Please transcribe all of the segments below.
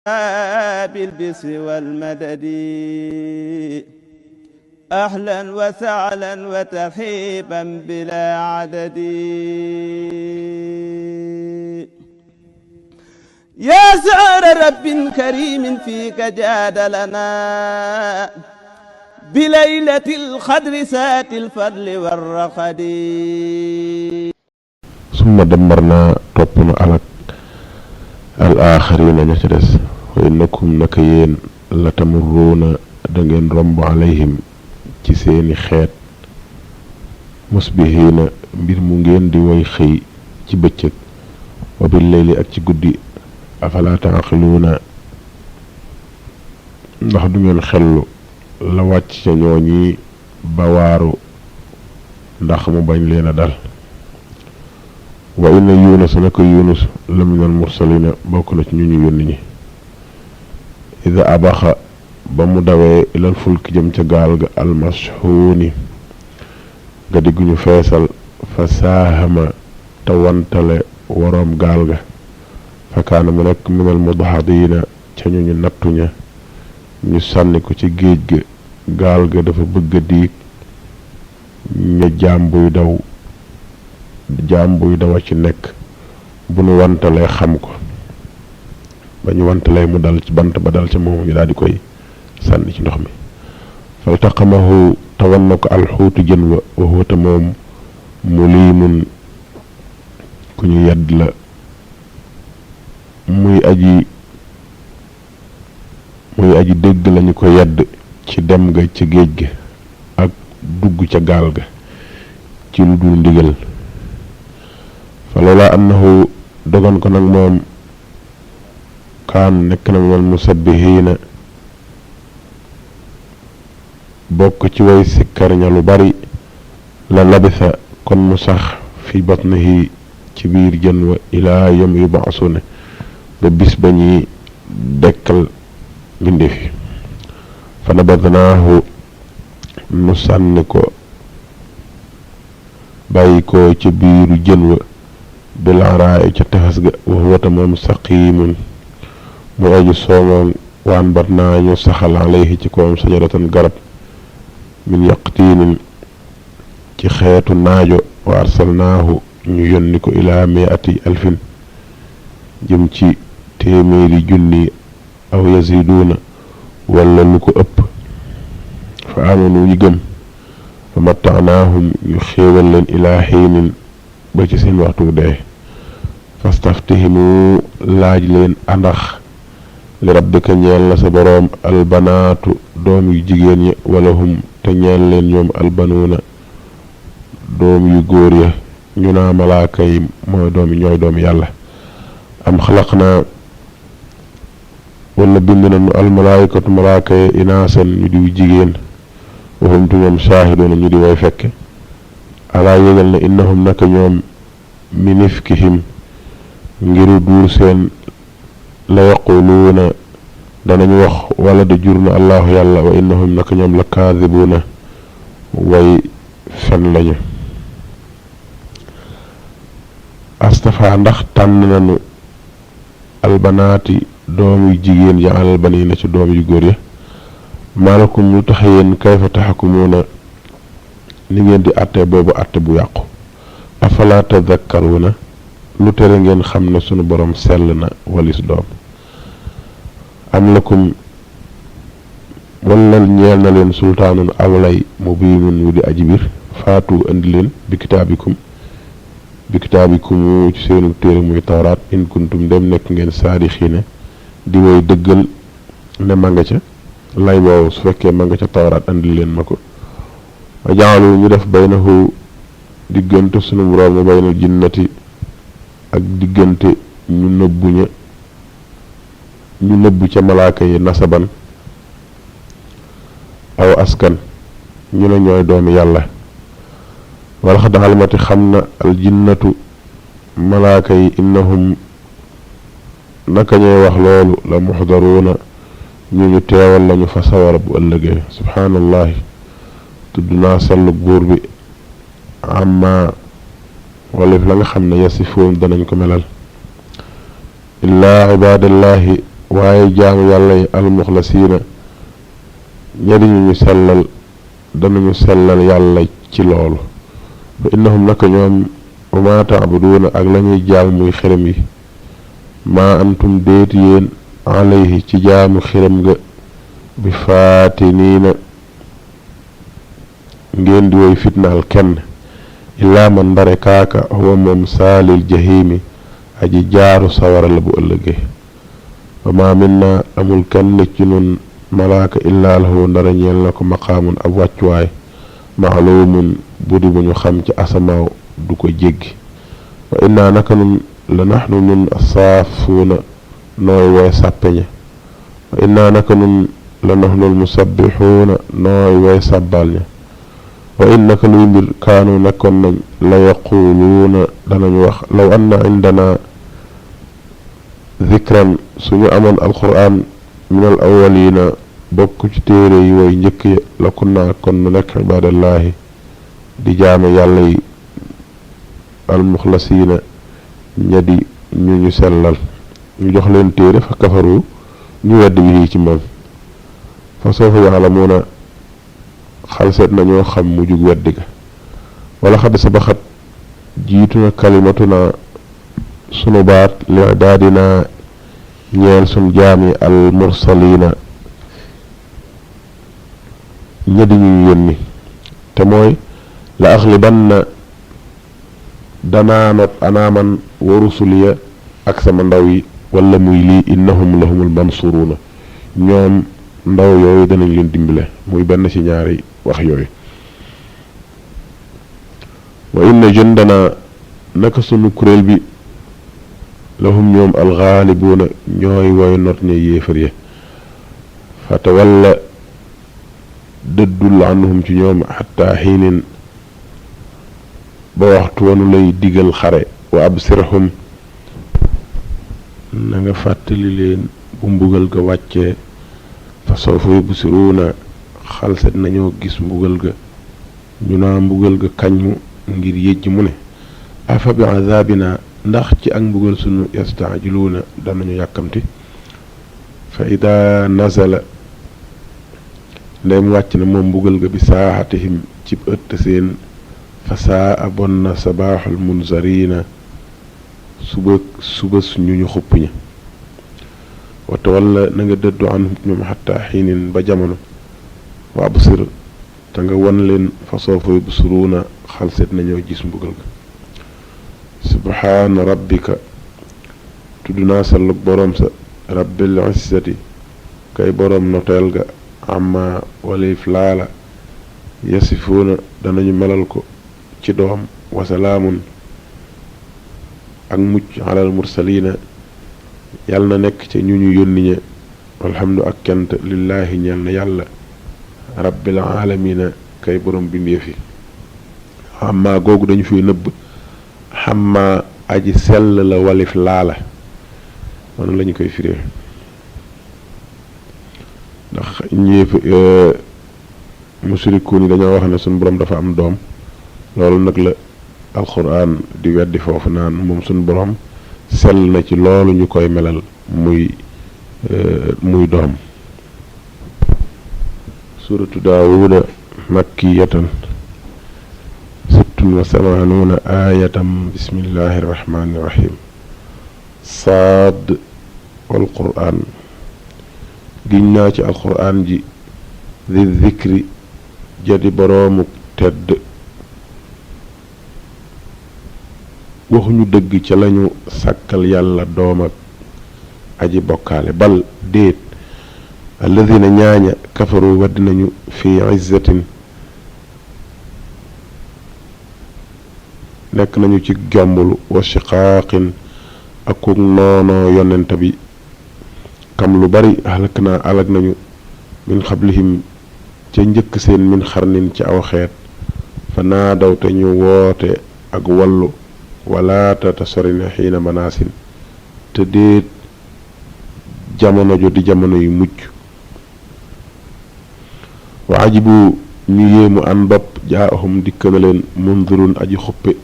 بالبسر والمدد أهلا وسهلا وترحيبا بلا عدد يا سعر رب كريم فيك جاد لنا بليلة القدر سات الفضل والرقد ثم دمرنا toppnu alak al axarina ña ca des wa innakum naka yéen la tamurruuna da ngeen romb alayhim ci seeni xeet musbihiina mbir mu ngeen di way xëy ci bëccëg wa bil layli ak ci guddi afala taaqiluuna ndax du ngeen xellu la wàcc ca ñooñi ba waaru ndax mu bañ leen a dal wa inna yunus naka yunus la minal mursalina bokk na ci ñu ñu yónni ñi ida abaxa ba mu dawee ilal fulki jëm ca gaal ga almashuuni ga digguñu feesal fa saahama te wantale waroom gaal ga fa kaana mu nekk minal mudhadina ca ñu ñu nattuña ñu sànni ko ci géej ga gaal ga dafa bëgg a diig ña jaam buy dawa ci nekk bu nu wantalee xam ko ba ñu wantalee mu dal ci bant ba dal ca moom ñu daal di koy sànni ci ndox mi faltaqamahu tawan na ko alxuutu jën wa waxuta moom muliimun ku ñu yedd la muy aji dégg lañu ko yedd ci dem ga ca géej ga ak dugg ca gaal ga ci lu dul ndigal fa loola annahu dogon ko nag moom kaan nekk na minal musabbihiina bokk ci way sikkar ña lu bari la labisa kon mu sax fi batnihi ci biir jën wa ilaa yawmi yub'asuna ba bis ba ñuy dekkal mbindeefi fa nabadnaahu nu sànni ko bàyyi ko ca biiru jën wa bil araay ca tefes ga wa huwa moom saqiimun mu aju soomoon waan bat naa ñu saxal alayhi ci kawam sajaratan garab min yaqtiinin ci xeetu naajo wa arsalnaahu ñu yónni ko ilaa mi'ati alfin jëm ci téeméeri junni aw yaziduuna wala lu ko ëpp fa amanu ñu gëm fa mattaanaahum ñu xéewal leen ilaa xiinin ba ci seen waxtu dee fastaftihimu laaj leen andax li rabbika ñeel na sa boroom albanaatu doom yu jigéen ñi wala hum te ñeel leen ñoom albanuuna doom yu góor ya ñu naa malaaka yi ñooy doom yàlla am xalaq naa wala bind nañu almalaayikatu malaaka yi inaasan ñu diw jigéen waxum tu ñoom shaahidoona ñu di way fekke alaa yégal na innahum naka ñoom min ifkihim ngiru duur seen la yaquluuna danañu wax wala de jur na allahu yàlla wa innahum naka ñoom la kaadibuuna way fen lañu astafa ndax tànn nañu albanaati doom yu jigéen ya alal baniina ci doom yu góor ya maalakum lu tax yéen kayfa taxkumuuna ni ngeen di àtte boobu àtte bu yàqu afala tadakkaruuna lu tere ngeen xam ne sunu borom sell na walis doom am lakum wala ñeel na leen sultaanun awlay mubiinun wu di aji bir faatu andi leen bi kitaabikum ci seenu téere muy tawraat in kuntum dem nekk ngeen saadixiina di way dëggal ne ma nga ca lay boobu su fekkee ma nga ca tawraat andi leen ma ko wa jaalu ñu def baynahu diggante sunu boroom wa baynal jinnati ak diggante ñu nëbbu ca malaaka yi nasaban aw askan ñu ne ñooy doomi yàlla wala xad almati xam na aljinnatu malaaka yi innahum naka ñooy wax loolu la muxdaruuna ñu teewal lañu fa sawara bu ëllëgee subhaanallahi tudd naa sellug buur bi amma walif la nga xam ne yasifoon danañ ko melal illaa ibadallahi waaye jaamu yàlla yi almuxlasiina ñadiñu ñu sellal danañu sellal yàlla ci loolu fa innahum naka ñoom wa maa taabuduuna ak la ñuy jaamu muy xërëm yi maa antum déet yéen alayhi ci jaamu xërëm ga bi faatiniina ngeen di woy fitnaal kenn illaa man ndare kaaka huwa moom saalil jahiimi aji jaaru sawara la bu ëllëgee wa maa minna amul kenn ci nun malaaka illaa lahu ndara ñeel na ko maqaamun ab wàccuwaay maalumun budi bu ñu xam ci asamaaw du ko jéggi wa innaa naka nun la naxnu nun asaafuuna nooy way sàppeñe wa innaa naka nun la naxnul musabbixuuna nooy way sàbbal ña wa in naka luy mbir kaanu nekkoon nañ la yaquluuna danañu wax law anna indana zikran suñu amoon alquran min al awwalina bokk ci téere yi way njëkk ya la kunna kon nu nekk ibadallahi di jaame yàlla yi almuxlasiina ñadi ñu sellal ñu jox leen téere fa kafaru ñu wedd bi ci moom fa sawfa ya'lamuuna xalseet nañoo xam mu jug weddi ga wala xad sabaxat jiitu na kalimatuna sunu baat li daadina ñeel sun jaami al mursaliina ñadi ñu yónni te mooy la axlibanna danaa not anaaman wa rusuliya ak sama ndaw yi wala muy lii innahum lahumul mansuruuna ñoom ndaw yooyu danañ leen dimbale muy benn ci ñaari wax yooyu wa inna jundana naka sunu kuréel bi lahum ñoom alxaalibuuna ñooy woy not ña yéefar ya fatawalla dëddul anhum ci ñoom xataa xiinin ba waxtu wanu lay digal xare wa absirhum na nga fàttali leen bu mbugal ga wàccee fa sawfa yubsiruuna xalset nañoo gis mbugal ga ñu naa mbugal ga kañmu ngir yëjj mu ne afa bi azabina ndax ci ak mbugal sunu yastaajiluuna danañu yàkkamti fa ida nazala ndem wàcc na moom mbugal ga bi saaxatihim cib ëtt seen fa saa a bon na sabaaxul munzarina suba suñu ñu xupp ña wata walla na nga dëddu anhum ñoom xataa xiinin ba jamono wa absir te nga won leen fa sawfa yubsiruuna xalset nañoo gis mbugal ga subhaana rabbika tudd naa sallug boroom sa rabbil izzati kay boroom noteel ga amma walif laala yasifuuna danañu melal ko ci doom wasalaamun ak mucc alal mursaliina yàlla na nekk ca ñu yónni ña alhamdu ak kent lillaahi ñeel na yàlla rabbil aalamiina kay borom bindeef yi xammaa googu dañu fi nëbb xammaa aji sell la walif laala noonu lañu koy firee ndax ñépp musrikuun yi dañoo wax ne suñu borom dafa am doom loolu nag la alquran di weddi foofu naan moom suñu borom sell na ci loolu ñu koy melal muy doom suratu daawuda makkiyatan 86 aayatan bismillahi rahmaani rahim saad wal quraan giñ naa ci alquran ji di zikri jadi boroomu tedd waxuñu dëgg ca lañu sàkkal yàlla doom ak aji bokkaale bal déet alladina ñaaña kafaru wadd nañu fi izzatin nekk nañu ci jombulu wa shiqaaqin akuk noonoo yonent bi kam lu bari halak naa alag nañu min xablihim ca njëkk seen min xarnin ci aw xeet fa naadaw te ñu woote ak wallu walaata te sori na xiina manaasin te déet jamono jo di jamono yu mujj wa ajibu ñu yéemu an bopp jaahum dikk na leen mundirun aji xuppe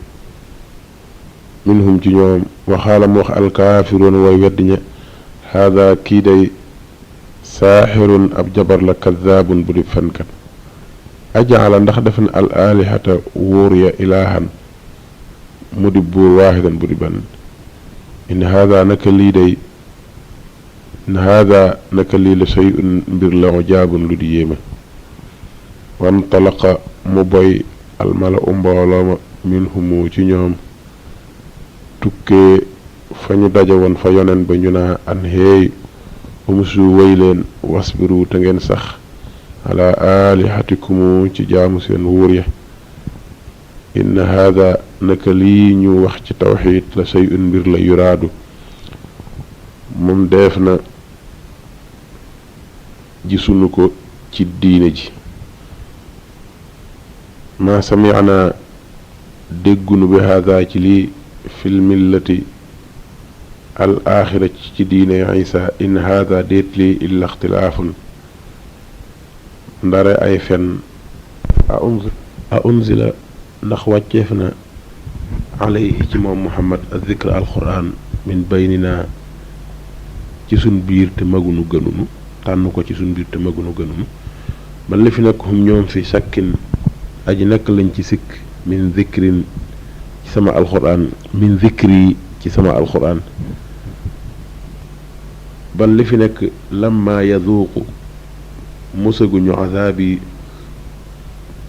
minhum ci ñoom waxaala mu wax alkaafiroon way weddi ña hada kii day saaxirun ab jabar la kazaabun bu di fenkat ajaala ndax def na al alihata wóor ya ilaahan mu di buur waaxidan bu di benn in hada naka lii day in hada naka lii la shay'un mbir la ujaabun lu di yéeme wantalaqa mu boy almala u mbooloo ma minhumu ci ñoom tukkee fa ñu daje woon fa yonen ba ñu naa an heey umusu wéy leen wasbiru te ngeen sax ala alihatikum ci jaamu seen wuur ya inna hada naka lii ñu wax ci tawxiid la shay'un mbir la yuraadu moom def na gisunu ko ci diine ji ma sami'na déggunu bi hada ci lii fil millati al axira ci diine isa in hada déet lii illa ixtilaafun ndare ay fen a unzila ndax wàcceef na alayhi ci moom muhammad azikra alquran min baynina ci sun biir te magunu gënunu tànn ko ci sun biir te magunu gënunu man li fi nekk hum ñoom fi sakkin aji nekk lañ ci sikk min zikrin ci sama alquran min zikri ci sama alquran bal li fi nekk lamma yaduuqu mosaguñu azaabi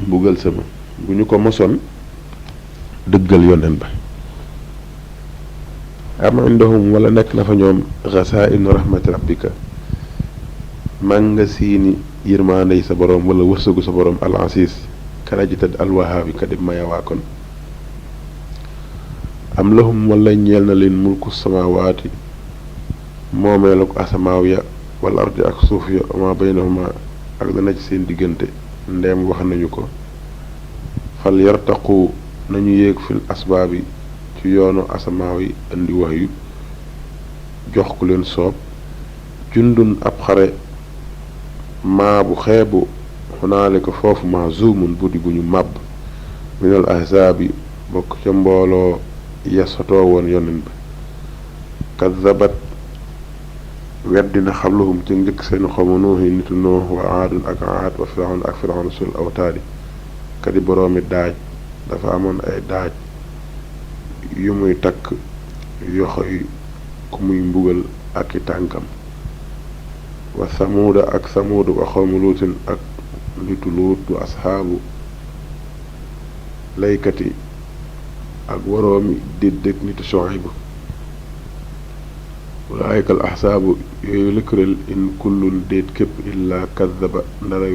mbugal sama bu ñu ko mosoon dëggal yonen ba am indahum wala nekk na fa ñoom xasaa'inu rahmati rabbika manga siini yërmaandey sa boroom wala wërsëgu sa boroom al asiis karajitad alwahaabi kadib mayawaa kon am lahum wala ñeel na leen mulku samawaati moomeelu ko asamaaw ya wala ardi ak suuf ya ma baynahuma ak dana ci seen diggante ndeem wax nañu ko fal yartaqu nañu yéeg fil asbaabi ci yoonu asamaaw yi indi wax yu jox ku leen soob jundun ab xare maa bu xeebu xunaale ko foofu mahzumun buddi bu ñu màbb minal ahzaabi bokk ca mbooloo ya sotoo woon yonen ba kadzabat weddina xabluhum ci njëkk seen xamu nuuhi nitu nuux wa aadun ak aad wa firawn ak firawn sul awtaadi kadi boroomi daaj dafa amoon ay daaj yu muy takk yoxo yi ku muy mbugal ak i tànkam wa samuuda ak samuuda wa xawmu luutin ak nitu luut wa asxaabu laykati ak waroomi déddëg nitu Shuayb ulaayika al ahsaabu yooyu lëkkëral in kullun déet képp illaa kaddaba ndara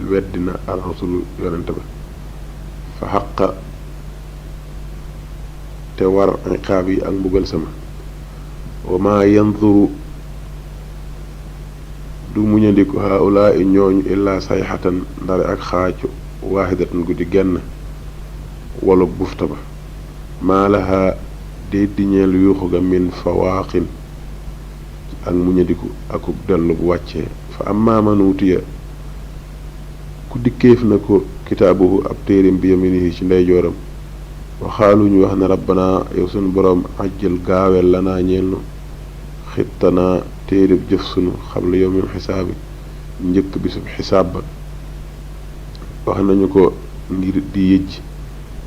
weddina al rasulu yonente ba fa xaqa te war iqaab yi ak mbugal sama wa maa yanzuru du muñandiku haulaa i ñooñu illaa sayxatan ndare ak xaacu waaxidatan guddi genn wala bufta ba maa lahaa déet di ñeel yuuxu ga min fawaaqin ak muñandiku akub dellu bu wàccee fa ammaa man wutiya ku dikkeef na ko kitaabuhu ab téerim bi yaminihi ci ndeyjooram waxaalu ñu wax ne rabbanaa yow sunu boroom ajjal gaawel lanaa ñeel nu xittanaa téerib jëf sunu xam la yawmil xisaabi njëkk bisub xisaab ba wax nañu ko ngir di yëjj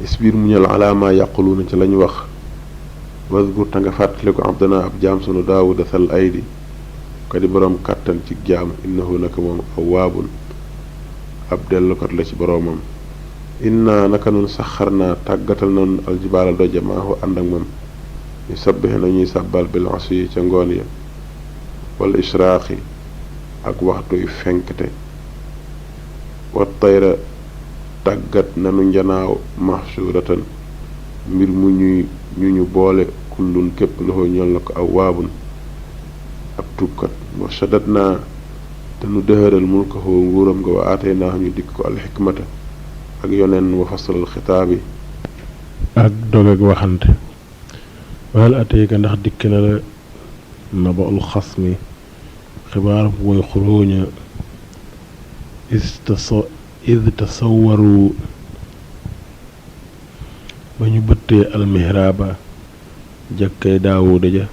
isbiir muñal alaamaa yàquluuna ci lañu wax wasbur ta nga fàttali ko abdanaa ab jaam sunu daawuda sal aydi ko di boroom kàttan ci jaam innahu naka moom awaabun ab dellukat la ci boroomam inna naka nun saxar naa tàggatal noonu aljibaala doja maahu ànd ak moom ñu sabbix nañuy sàbbal bil asyi ca ngoon ya wal ishraaqi ak waxtuy fenkte wa tayra tàggat nanu njanaaw mahshuratan mbir mu ñu boole kullun képp loxo ñol na ko aw waabun ab tuubkat wa shadat naa te nu dëhëral mulkahu nguuram nga wa aatay naa ñu dikk ko alxikmata ak yoneen wa fasalal xitaabi ak dog ak waxante wal ateyka ndax dikk na la naba ul xasmi xibaar bu woy xuróoña id tasawaru ba ñu bëttee almihraaba jàkkay daawuda ja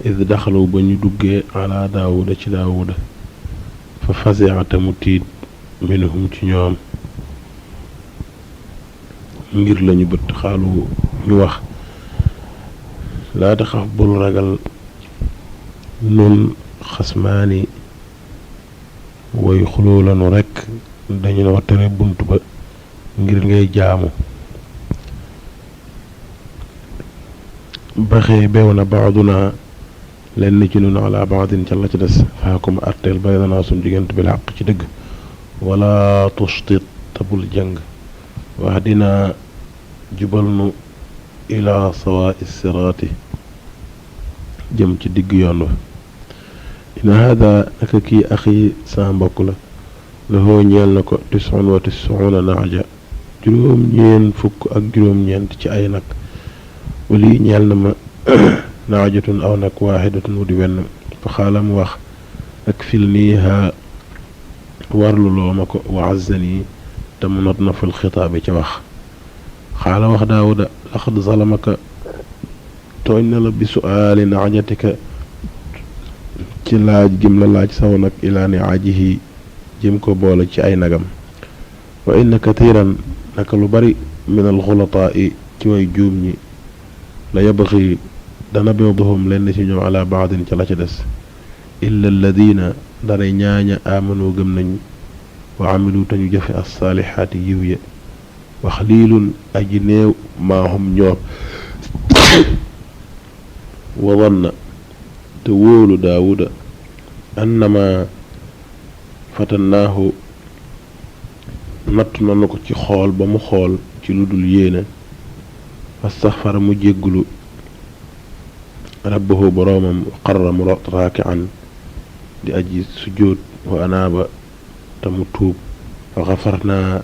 id daxalu ba ñu duggee ala daawuda ci daawuda fa fasiata mu tiit minhum ci ñoom ngir lañu bët xaalu ñu wax laa taxaf bul ragal nun xasmaani way xuloo lanu rekk dañu noo tere bunt ba ngir ngay jaamu baxee beew na baaduna lenn ci nun ala baadin ca la ci des faakum arteel baynanaa suñ diggante bil xaq ci dëgg wala tustit tabul jàng wax dina jubal nu ila sawa siraati jëm ci digg yoon wa ina hada naka kii axi sa mbokk la lahoo ñeel na ko 99 naaja juróom-ñeent fukk ak juróom-ñeent ci ay nag wali ñeel na ma naajatun aw nag waaxidatun wu di wenn fa xaala mu wax ak fil niiha warlu loo ma ko wa azzani te mu not na fal xitaabi ca wax xaala wax daawuda laxad zalamaka tooñ na la bi suaali naajatika ci laaj gim la laaj saw nag ilaa ni ajihi jëm ko boole ci ay nagam wa inna kathiran naka lu bari min al xulataa i ci way juum ñi la yabxi dana bewduhum lenn ci ñoom ala baadin ca la ca des illa alladina dara ñaaña amanu gëm nañ wa amilu tañu jëfe assaalihaati yiw ya wa xaliilun aji néew maahum ñoom wa danna te wóolu daawuda annama fatannaahu natt nanu ko ci xool ba mu xool ci lu dul yéene fastaxfara mu jéggulu rabbahu boroomam qarra mu rot raakian di aji sujjóot wa anaaba te mu tuub fa xafarnaa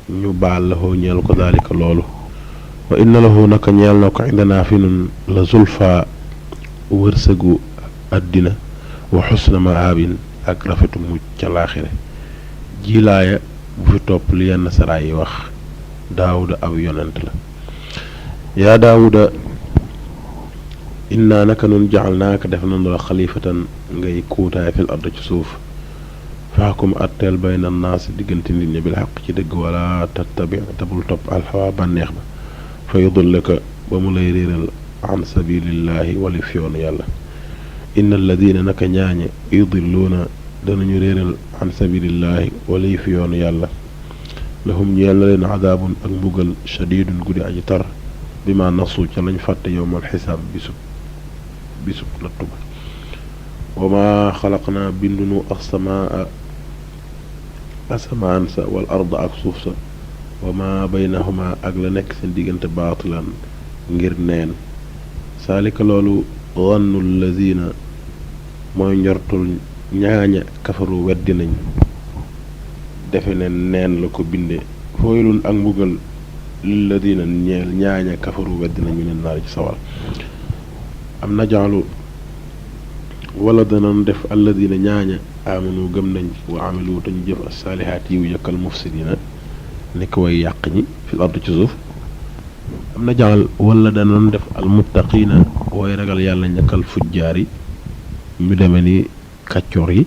ñu baal lahu ñeel ko daalika loolu wa inna lahu naka ñeel na ko indanaa fi nun la zulfa wërsëgu àddina wa xusna maabin ak rafetu mucc ca laaxire jilaaya bu fi topp li yenn saraay yi wax daawuda aw yonent la yaa daawuda innaa naka nun jaxal naaka def nanu la xalifatan ngay kuutaay fil ard ci suuf faakum atteel bayna naas diggante nit ñi bil xaq ci dëgg wala tattabi tabul topp alxawa bànneex ba fa yudullaka ba mu lay réeral an sabilillahi walif yoonu yàlla inna alladina naka ñaañe yudilluuna danañu réeral an sabilillahi walif yoonu yàlla lahum ñeel na leen adaabun ak mbugal shadidun guddi aji tar bi ma nasu ca lañ fàtte yowmal xisaab bisub nattu ba wa ma xalaqnaa bindunu asamaan sa wal arda ak suuf sa wa ma baynahuma ak la nekk seen diggante baatilan ngir neen saalika loolu zannu lazina mooy njortul ñaaña kafaru weddi nañ defe ne neen la ko binde fooylun ak mbugal lilladina ñeel ñaaña kafaru weddi nañ min naar ci sawar am na jaalu wala danañ def alladina ñaaña amanu gëm nañ wa amilu te ñu jëf assaalihaat yiw yëkkal mufsidina nekk way yàq ñi fil ard ci suuf am na jaal wala danañ def almuttaqiina way ragal yàlla ñakkal fujjaar yi ñu deme ni kàccoor yi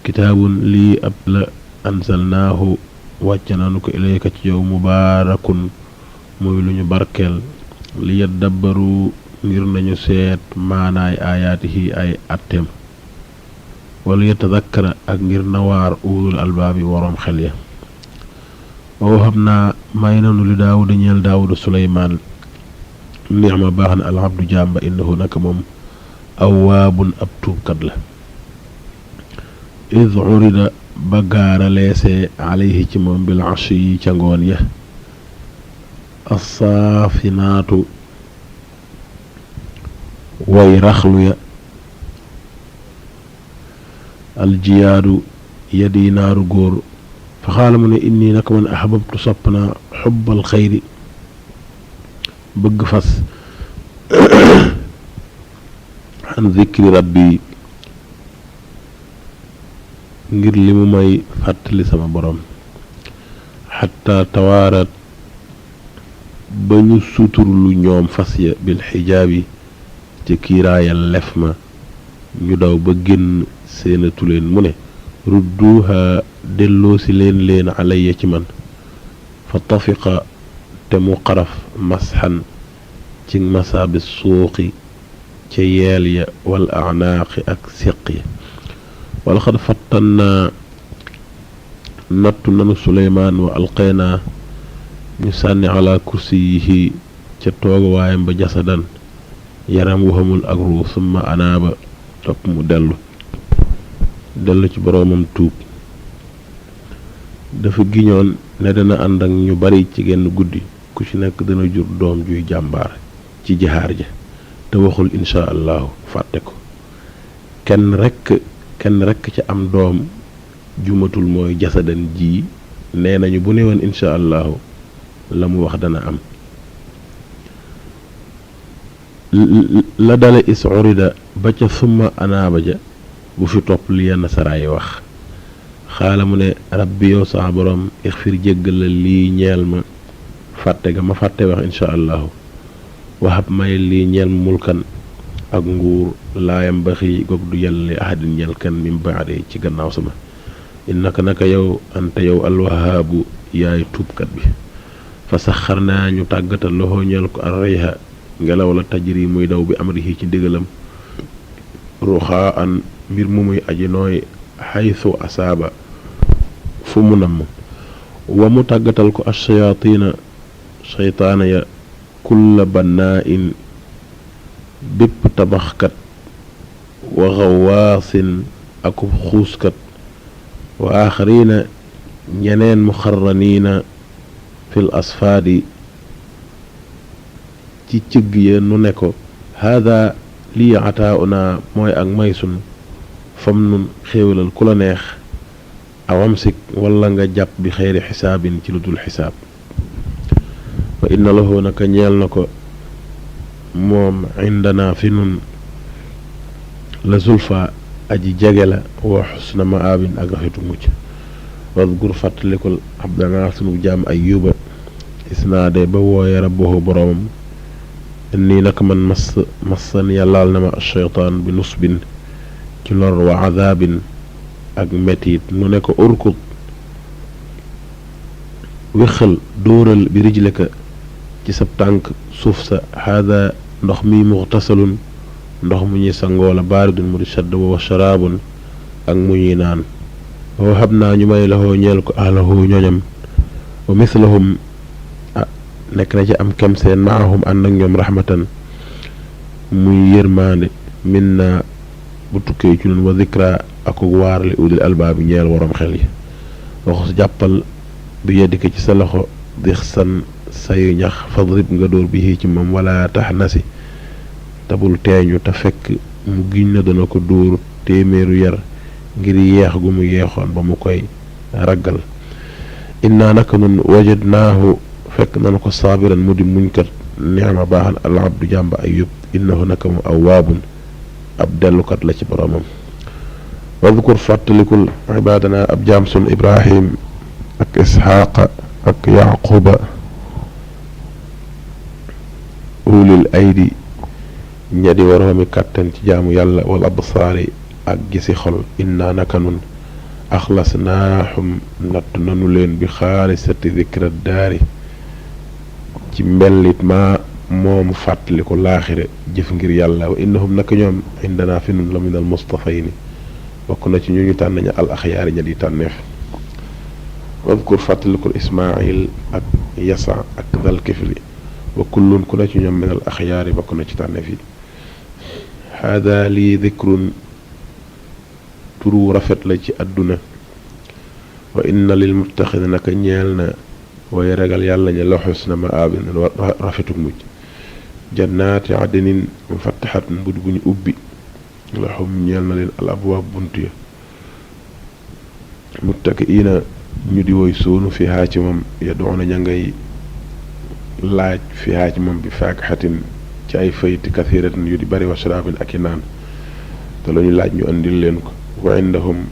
kitaabun lii ab la anzalnaahu wàcce nañu ko ilayka ci yow mubaarakun muy lu ñu barkeel li yaddabbaru ngir nañu seet maanaay aayaatihi ay atteem wala yatadakkara ak ngir nawaar ulul albaabi waroom xel ya wa wahab naa may nanu li daawuda ñeel daawuda suleymaan neex ma baax na alabdu jàmba innahu naka moom awaabun ab tuubkat la id urida ba gaara leesee alayhi ci moom bil ashi yi ca ngoon ya assaafinaatu way raxlu ya aljiyaadu yadi naaru góor fa xaala mu ne inni naka man ahbabtu sopp naa xubbal xayri bëgg fas an zikri rabbi ngir li mu may fàttali sama borom xataa tawaarat ba ñu suturlu ñoom fas ya bil xijaabi ca kiiraayal lef ma ñu daw ba génn seenatu leen mu ne rudduha delloosi leen alayya ci man fa tafiqa te mu xaraf masxan ci masaabi suuqi ca yeel ya wal anaaqi ak séq ya wala xad fattannaa nattu nanu suleymaan wa alqaynaa ñu sànni ala kursiyihi ca toogawaayam ba jasadan yaram waxamul ak ruu summa anaaba topp mu dellu ci boroomam tuub dafa giñoon ne dana ànd ak ñu bari ci genn guddi ku ci nekk dana jur doom juy jàmbaar ci jihaar ja te waxul insha allahu fàtte ko kenn rekk ci am doom jumatul mooy jasadan ji nee nañu bu ne woon insha allahu la mu wax dana am la dale is urida ba ca summa anaaba ja bu fi topp li yenn saraay wax xaala mu ne rabbi yow saa borom ixfir jéggal la lii ñeel ma fàtte ga ma fàtte wax insha allahu waxab may lii ñeel ma mulkan ak nguur laayam baxi goog du yàlla ahadin ñeel kan min baade ci gannaaw sama innaka naka yow anta yow alwahaabu yaay tuubkat bi fa saxar naa ñu tàggatal loxo ñeel ko arrayha ngelaw la tajri muy daw bi amrihi ci ndigalam ruxaa an mbir mu muy aji nooy xaytu asaaba fu mu namm wa mu tàggatal ko ashayaatiina shaytaana ya kulla bannaain bépp tabaxkat wa xawaasin akub xuuskat wa aaxariina ñeneen muxarraniina fil asfaadi ci cëgg ya nu ne ko haada lii ataauna mooy ak maysun fam nun xéewalal ku la neex awamsik wala nga jàpp bi xeyri xisaabin ci lu dul xisaab wa inna lahu naka ñeel na ko moom indana fi nun la zulfa aji jege la wa xusna maabin ak rafetu mucc wadgur fàttalikul abdanaa sunu jaam ayuba isnaade ba wooye rabbahu boroomam inni naka man massan yàllaal na ma asheytaan bi nusbin ci lor wa adaabin ak metit nu ne ko urkut wéxal dóoral bi rijleka ci sab tànk suuf sa haada ndox mi muxtasalun ndox mu ñuy sangoo la baaridun mu di shadd wa sharaabun ak mu ñuy naan wa xam naa ñu may laxoo ñeel ko ahlahu ñoñam wa mislahum nekk na ci am kem seen maahum ànd ak ñoom rahmatan muy yërmaande min na bu tukkee ci nun wa zikra ak waar li udil albaabi ñeel waroom xel yi waxus jàppal bi yeddika ci sa loxo dix san sayu ñax fadrib nga dóor bi ci moom wala tax na si tabul teeñu te fekk mu giñ na dana ko dóor téeméeru yar ngir yeex gu mu yeexoon ba mu koy raggal innaa naka nun wajadnaahu fekk nanu ko saabiran mu di muñkat neema baaxan al abdu jàmba ayub innahu naka mu awaabun ab dellukat la ci boromam wadkur fàttalikul ibaadana ab jaam sun ibrahim ak isxaaqa ak yaquba ulil aydi ñadi waroomi kàttan ci jaamu yàlla wal absaari ak gisi xol inna naka nun axlasnaahum natt nanu leen bi xaalisati dikra daari ci mbellit ma moom fàttali ko laaxire jëf ngir yàlla wa innahum naka ñoom indana fi nun la min al mustafayni bokk na ci ñu ñu tànn ña al axyaari ña di tànneef wadkur fàttalikul ismail ak yasa ak dal kifli wa kullun ku na ci ñoom min al axyaari bokk na ci tànneef yi haada lii dikrun turu rafet la ci àdduna wa inna lil muttaqina naka ñeel na way ragal yàlla ña la xusna maabin rafetuk mujj jannaati adnin mufattaxatin budi bu ñu ubbi lahum ñeel na leen al abwaab bunt ya muttakiina ñu di woy soonu fi haa ci moom yadoona ña ngay laaj fi haa ci moom bi faakixatin ci ay fayti kathiratin yu di bari wa sharaabin ak i naan te lañu laaj ñu andil leen ko wa indahum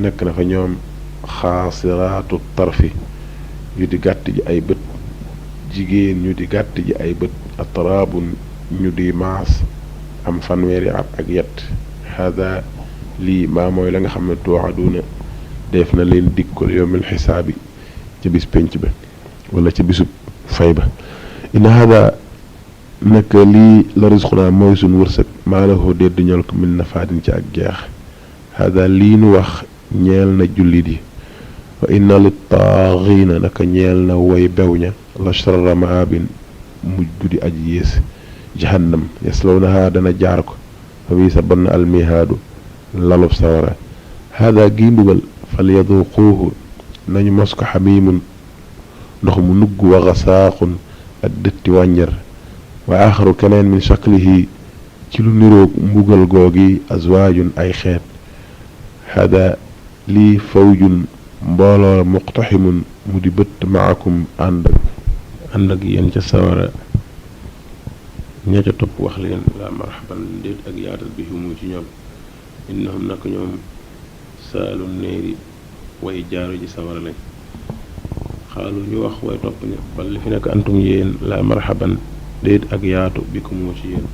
nekk na fa ñoom xaasiraatu tarfi ñu di gàtt ji ay bët jigéen ñu di gàtt ji ay bët atraabun ñu di maas am fanweeri at ak yett hada lii maa mooy la nga xam ne tuuxaduuna def na leen dikkol yowmil xisaabi ca bis penc ba wala ca bisub fay ba inna hada naka lii la risqunaa mooy suñ wërsëg maa la hoo dédd ñol ko min nafaadin ci ak jeex hada lii nu wax ñeel na jullit yi wa inna li taaxiina naka ñeel na way bew ña la sharra maabin mujj guddi aji yées jahannam yaslawnaha dana jaar ko fa bii sa bann almihaadu lalub sawara hada gii mbugal fal yaduquuhu nañu mos ko xamiimun ndox mu nugg wa gasaaqun ak dëtti wànjar wa aaxaru keneen min shaklihi ci lu niroog mbugal googi azwaajun ay xeet hada lii fawjun mbooloo la muqtaximun mu di bëtt maakum ànd ak yéen ca sawara ña ca topp wax leen la marhaban déet ak yaatal bi humu ci ñoom innahum naka ñoom saalu néeri way jaaro ji sawara lañ xaalu ñu wax way topp ña bal li fi nekk antum yéen la marhaban déet ak yaatu bi ko moo ci yéen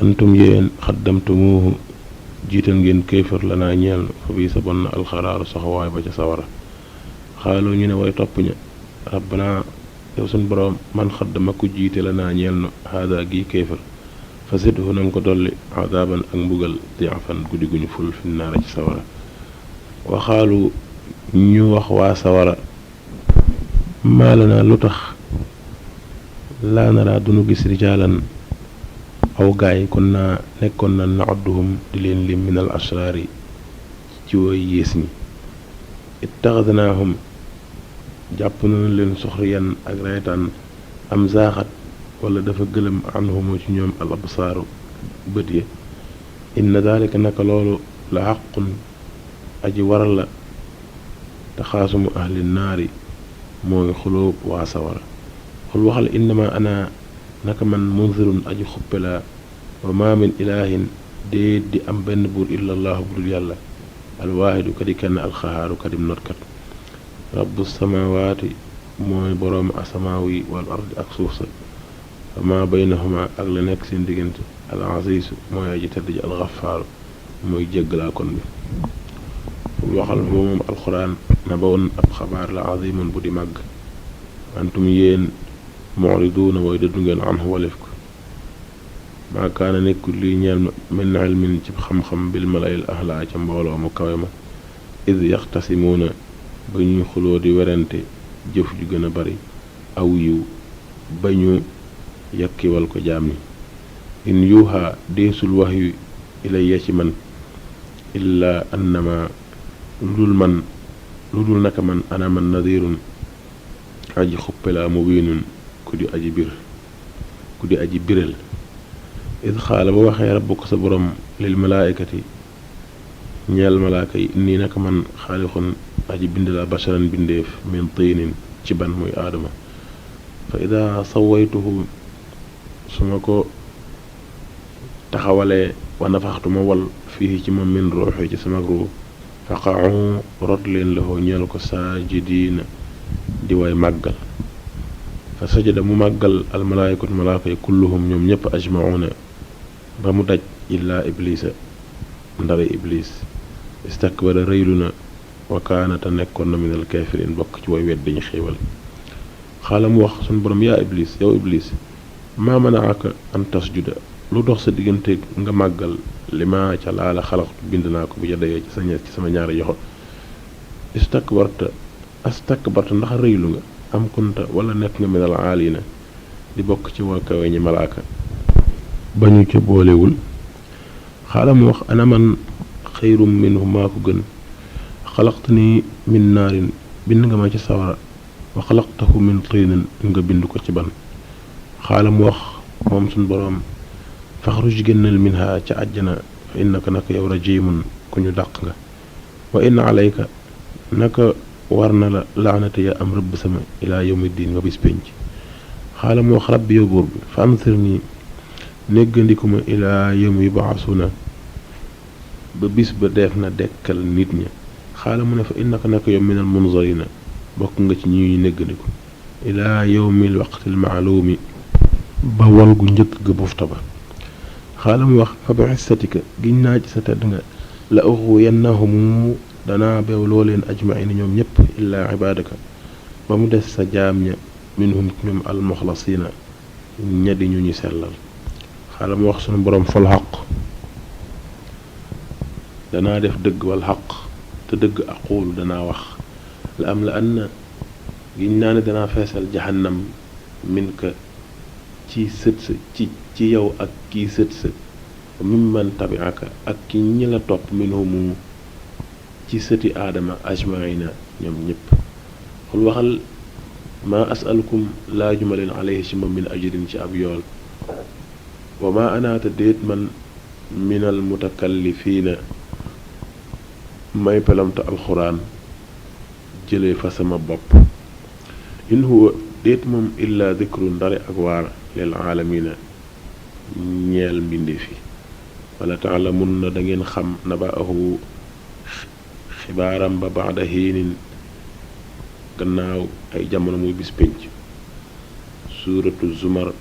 antum yéen xaddamtumuuhu jiital ngeen kéefër la naa ñeel fa bii sa bon na alxaraaru soxawaay ba ca sawara xaalu ñu ne way topp ña rabbana yow suñ boroom man xaddama ku jiite la naa ñeel nu haada gi kéefër fa sidhu nanga ko dolli adaaban ak mbugal diafan guddi guñu ful fi naara ci sawara waxaalu ñu wax waa sawara maala naa lu tax laa naraa dunu gis rijaalan aw gaay kon naa nekkoon na naadduhum di leen lim minal ashraari ci woy yées ñi ittaxadnaahum jàpp nañu leen soxriyan ak reetaan am zaaxat wala dafa gëlëm anhumu ci ñoom al absaaru bët ya inna daalika naka loolu la xaqun aji waral la te xaasumu ahli naari mooy xulóob waa sawara xul waxal innama ana naka man munzirun aji xuppe laa wa maa min ilaahin déet di am benn buur illallahu budul yàlla alwaahidu kadi kenn alxahaaru kadim notkat rabbu samawaati mooy boroom asamaaw yi wal ardi ak suuf sa wa maa baynahuma ak la nekk seen diggante al aziizu mooy aji tedd ji alxafaaru mooy jéggalaa kon bi waxal boo moom alxuraan na ba woon ab xabaar la azimun bu di màgg antum yéen mu'riduuna way dëddu ngeen anhu walif ko maa kaana nekkul lii ñeel min ilmin ci xam-xam bil malayil ahlaa ca mbooloo mu kawe ma id yaxtasimuuna ba ñuy xuloo di werante jëf ju gën a bari aw yiw ba ñu yakkiwal ko jaam ñi in yuuxa deesul wax yu ilayya ci man illaa annama lu dul naka man ana man nadirun aji xuppe laa mu wiinun ku di aji biral id xaala ba waxee rabbuka sa borom lil malaaykati ñeel malaaka yi nii naka man xaalixun aji bind laa basharan bindeef min tiinin ci ban muy aadama fa ida sawaytuhu su ma ko taxawalee wa nafaxtu ma wal fii ci moom min ruuxi ci sama ruu faqa'u rot leen la ñeel ko saajidiina di way màggal fa sajada mu màggal almalaayikatu malaaka yi kulluhum ñoom ñëpp ajmauna ba mu daj illaa iblisa ndare iblis istakbara rëylu na wa kaana te nekkoon na minal kaafiriin bokk ci way wet dañu xéewal xaala mu wax sun borom yaa iblis yow iblis maa manaaka an tasjuda lu dox sa diggante nga màggal li ma ca laala xalaxtu bind naa ko bu yadayee ci sama ñaari yoxo astakbarta ndax rëylu nga am kunta wala nekk nga minal aalina di bokk ci waa kawe ñi malaaka ba ñu ca boolewul xaala mu wax ana man xayrum minhu maa ko gën xalaqtani min naarin bind nga ma ci sawara wa xalaqtahu min tiinin nga bind ko ci ban xaala mu wax moom suñ boroom faxruj génnal minha ca àjjana fa innaka naka yow rajimun ku ñu dàq nga wa inna alayka naka war na la laanate ya am rëbb sama ilaa yawmi diin ba bis penc xaala mu wax rabbi yow buur bi fa anzirni néggandikuma ilaa yawmi yubaasuna ba bis ba def na dekkal nit ña xaala mu ne fa innaka naka yow minal munzarina bokk nga ci ñuy néggandiku ilaa yawmil waqtil maaluumi ba wal gu njëkk ga bufta ba xaalam wax fa bi xissatika giñ naa ci sa tedd nga la uxwiyannahum danaa beew loo leen ajmaina ñoom ñépp illaa ibaadaka ba mu des sa jaam ña minhum ci ñoom almuxlasina ña di ñu sellal xaalam wax sunu boroom fal xaq danaa def dëgg wal xaq te dëgg aqulu danaa wax la am la an na giñ naa ne danaa feesal jahannam min ka ci sët sa ci yow ak kii sët sa mimman tabiaka ak ki ñi la topp minhumu ci sëti aadama ajmaina ñoom ñëpp xul waxal maa asalukum laajuma leen alayhi ci moom min ajrin ci ab yool wa ma anaata déet man minal mutakallifiina may pelamta alxuraan jëlee fa sama bopp in huwa déet moom illa dikru ndare ak waar lil aalamiina ñeel mbindeef yi wala taalamun na da ngeen xam nabaahu xibaaram ba baada hiinin gannaaw ay jamono muy bis pénc suuratu zumar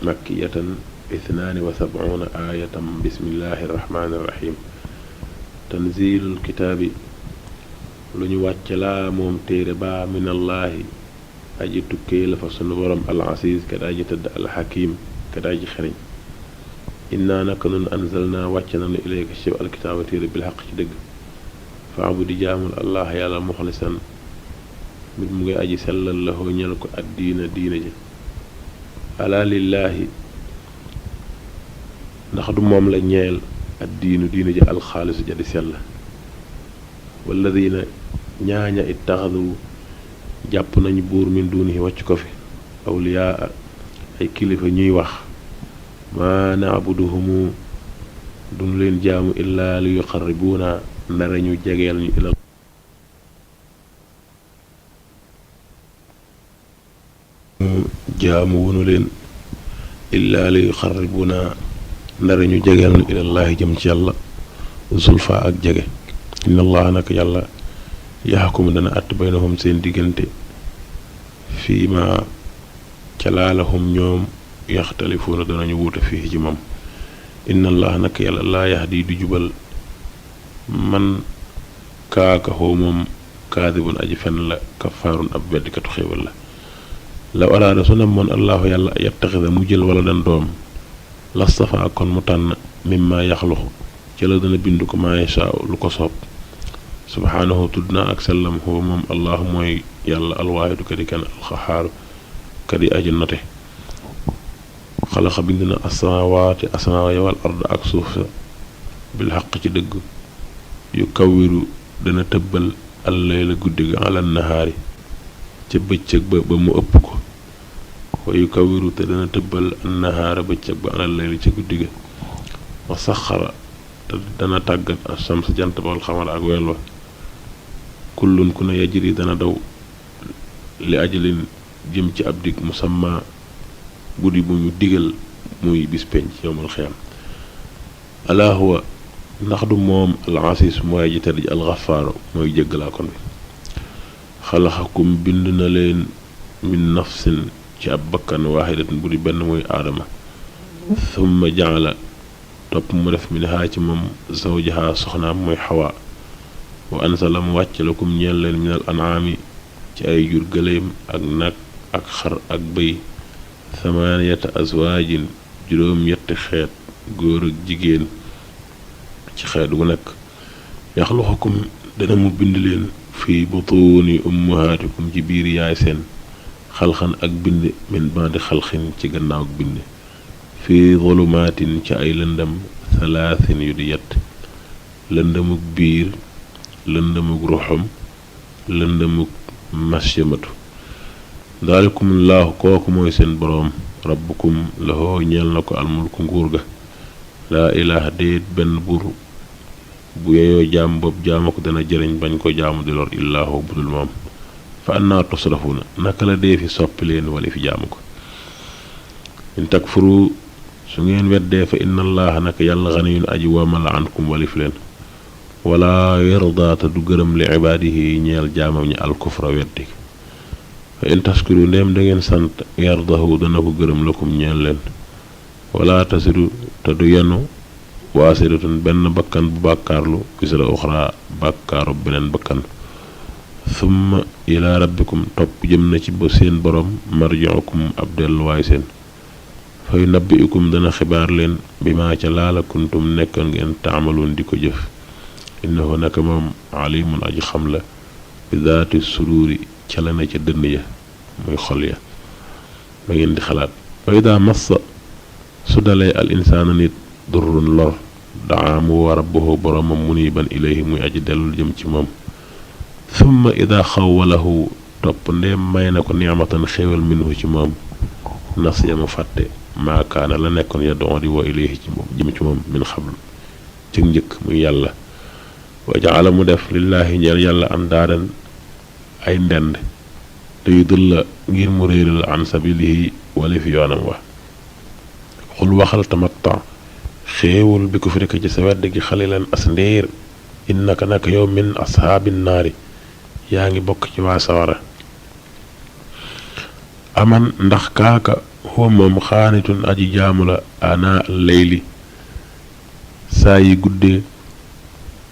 makkiyatan 72 aayatan bismillahi rahmaani rahim tanzilul kitaabi lu ñu wàcce laa moom téere baa minallaahi aji tukkee la fa sunu borom al asiis ka daa ji tëdd al xakim ka daa ji xereñ innaa naka nun anzalnaa wàcce nanu ilayka ci alkitaaba téere bil xaq ci dëgg faabudi jaamul allah yàlla muxlisan mit mu ngi aji sellal la hoo ñel ko ad diina ji alaa lillaahi ndax du moom la ñeel ad diina ji alxaalisu ja di sell walladina ñaaña ittaxadu jàpp nañu buur min duunihi wàcc ko fi awliyaa ay kilifa ñuy wax maa naabuduhumu duñ leen jaamu illaa li yuqarribuuna ndara ñu jegeel ñu ilal jaamu wunu leen illaa li yuqarribuuna ndara ñu jegeel ñu ilallaahi jëm ci yàlla zulfa ak jege inna allah nag yàlla yaxkumu dana att baynahum seen diggante fii ma ca laalahum ñoom yaxtalifuuna danañu wuute fii ci moom inna allah nag yàlla laa yahdi du jubal man kaakaxoo moom kaadibun aji fen la kafaarun ab weddikatu xéewal la law araada su namoon allahu yàlla yattaxida mu jël wala dan doom lastafa kon mu tànn mimma yaxluxu ci la dana bind ko maa yashaa lu ko soob subhaanahu tudd naa ak sellam huwa moom allahu mooy yàlla alwaahidu kadi kenn alxaxaaru kadi aji note xalaqa bind na asamawaati asamaawa wal ard ak suuf sa bil xaq ci dëgg yu kawiru dana tëbbal allayla guddi ga ala nahaari ca bëccëg ba mu ëpp ko wa yu kawiru te dana tëbbal annahaara bëccëg ba ala layla ca guddi ga wa saxara te dana tàggat as-shams jant ba wal xamara ak weel wa kullun ku ne yajri dana daw li ajalin jëm ci ab dig musamma guddi bu ñu digal muy bis penc yowmal xiyaam alaa huwa ndax du moom al asiis mooy ji tedd ji al xafaaru mooy jéggalaa kon bi xalaxakum bind na leen min nafsin ci ab bakkan waaxidatin bu di benn muy aadama thumma jaala topp mu def min haa ci moom zawjaha soxnaam mooy xawaa wa ansala mu wàcc lakum ñeel leen minal anaami ci ay jur gëléem ak nag ak xar ak bëy thamaaniyata azwaajin juróom yetti xeet góor ak jigéen ci xeet gu nekk yaxluxukum dana mu bind leen fii butuuni ummahaatikum ci biir yaay seen xalxan ak bind min baadi xalxin ci gannaaw ak bind fii zulumaatin ci ay lëndam thalaatin yu di yett lëndamuk biir lëndamuk ruxum lëndamuk masyamatu daalikumullahu kooku mooy seen boroom rabbukum lahoo ñeel na ko almulku nguur ga laa ilaaha déet benn buur bu yeyoo jaam bopp jaama ko dana jëriñ bañ ko jaamu di lor illaahu budul moom fa annaa tusrafuuna naka la dee fi soppi leen wala fi jaamu ko in takfuru su ngeen weddee fa inna allaha naka yàlla ganiyun aji woomal ankum walif leen wala yardaata du gërëm li ibaadihi ñeel jaamam ñi alkufra weddi fa in taskuru ndéem da ngeen sant yardahu dana ko gërëm lakum ñeel leen wala tasiru te du yenu waasiratun benn bakkan bu bàkkaarlu wisra uxra bàkkaaru beneen bakkan summa ila rabbikum topp jëm na ci ba seen borom marjiukum ab delluwaay seen fay nabbiukum dana xibaar leen bi maa ca laala kuntum nekkoon ngeen taamaloon di ko jëf innahu naka moom alimun aji xam la bi daati suruuri ca la na ca dënn ya muy xol ya ba ngeen di xalaat wa ida massa su dalee al insaana nit durrun lor daa mu wa rabbahu boromam muniban ilayhi muy aji dellul jëm ci moom summa ida xawwalahu topp ndeem may na ko ni'matan xéewal minhu ci moom nasiya mu fàtte maakaana la nekkoon ya doon di woo ilayhi ci moom jëm ci moom min xabl ci njëkk muy yàlla wa jaala mu def lillaahi ñeel yàlla andaadan ay ndend te yu dul la ngir mu réeral an sabilihi wala fi yoonam wa xul waxal tamatta xéewul bi ko fi rekk ci sa wedd gi xalilan as ndéer innaka naka yow min ashaabin naari yaa ngi bokk ci waa sawara aman ndax kaaka huwa moom xaanitun aji jaamu la ana layli saa yi guddee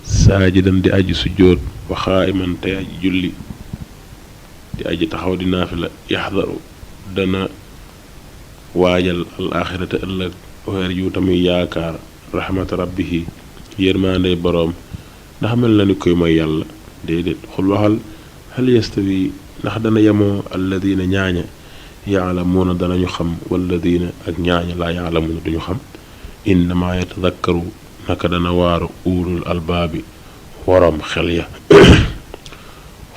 saajidan di aji sujjóot wa xaa'iman tey aji julli di aji taxaw di naafila yaxdaru dana waajal al axirata ëllëg weer yu tamuy yaakaar rahmata rabbihi yërmaandey boroom ndax mel na ni koy mooy yàlla déedéet xul waxal hal yastawi ndax dana yemoo alladina ñaaña yaalamuuna danañu xam walladina ak ñaaña laa yaalamuuna duñu xam innama yatadakkaru naka dana waaru ulul albaabi waroom xel ya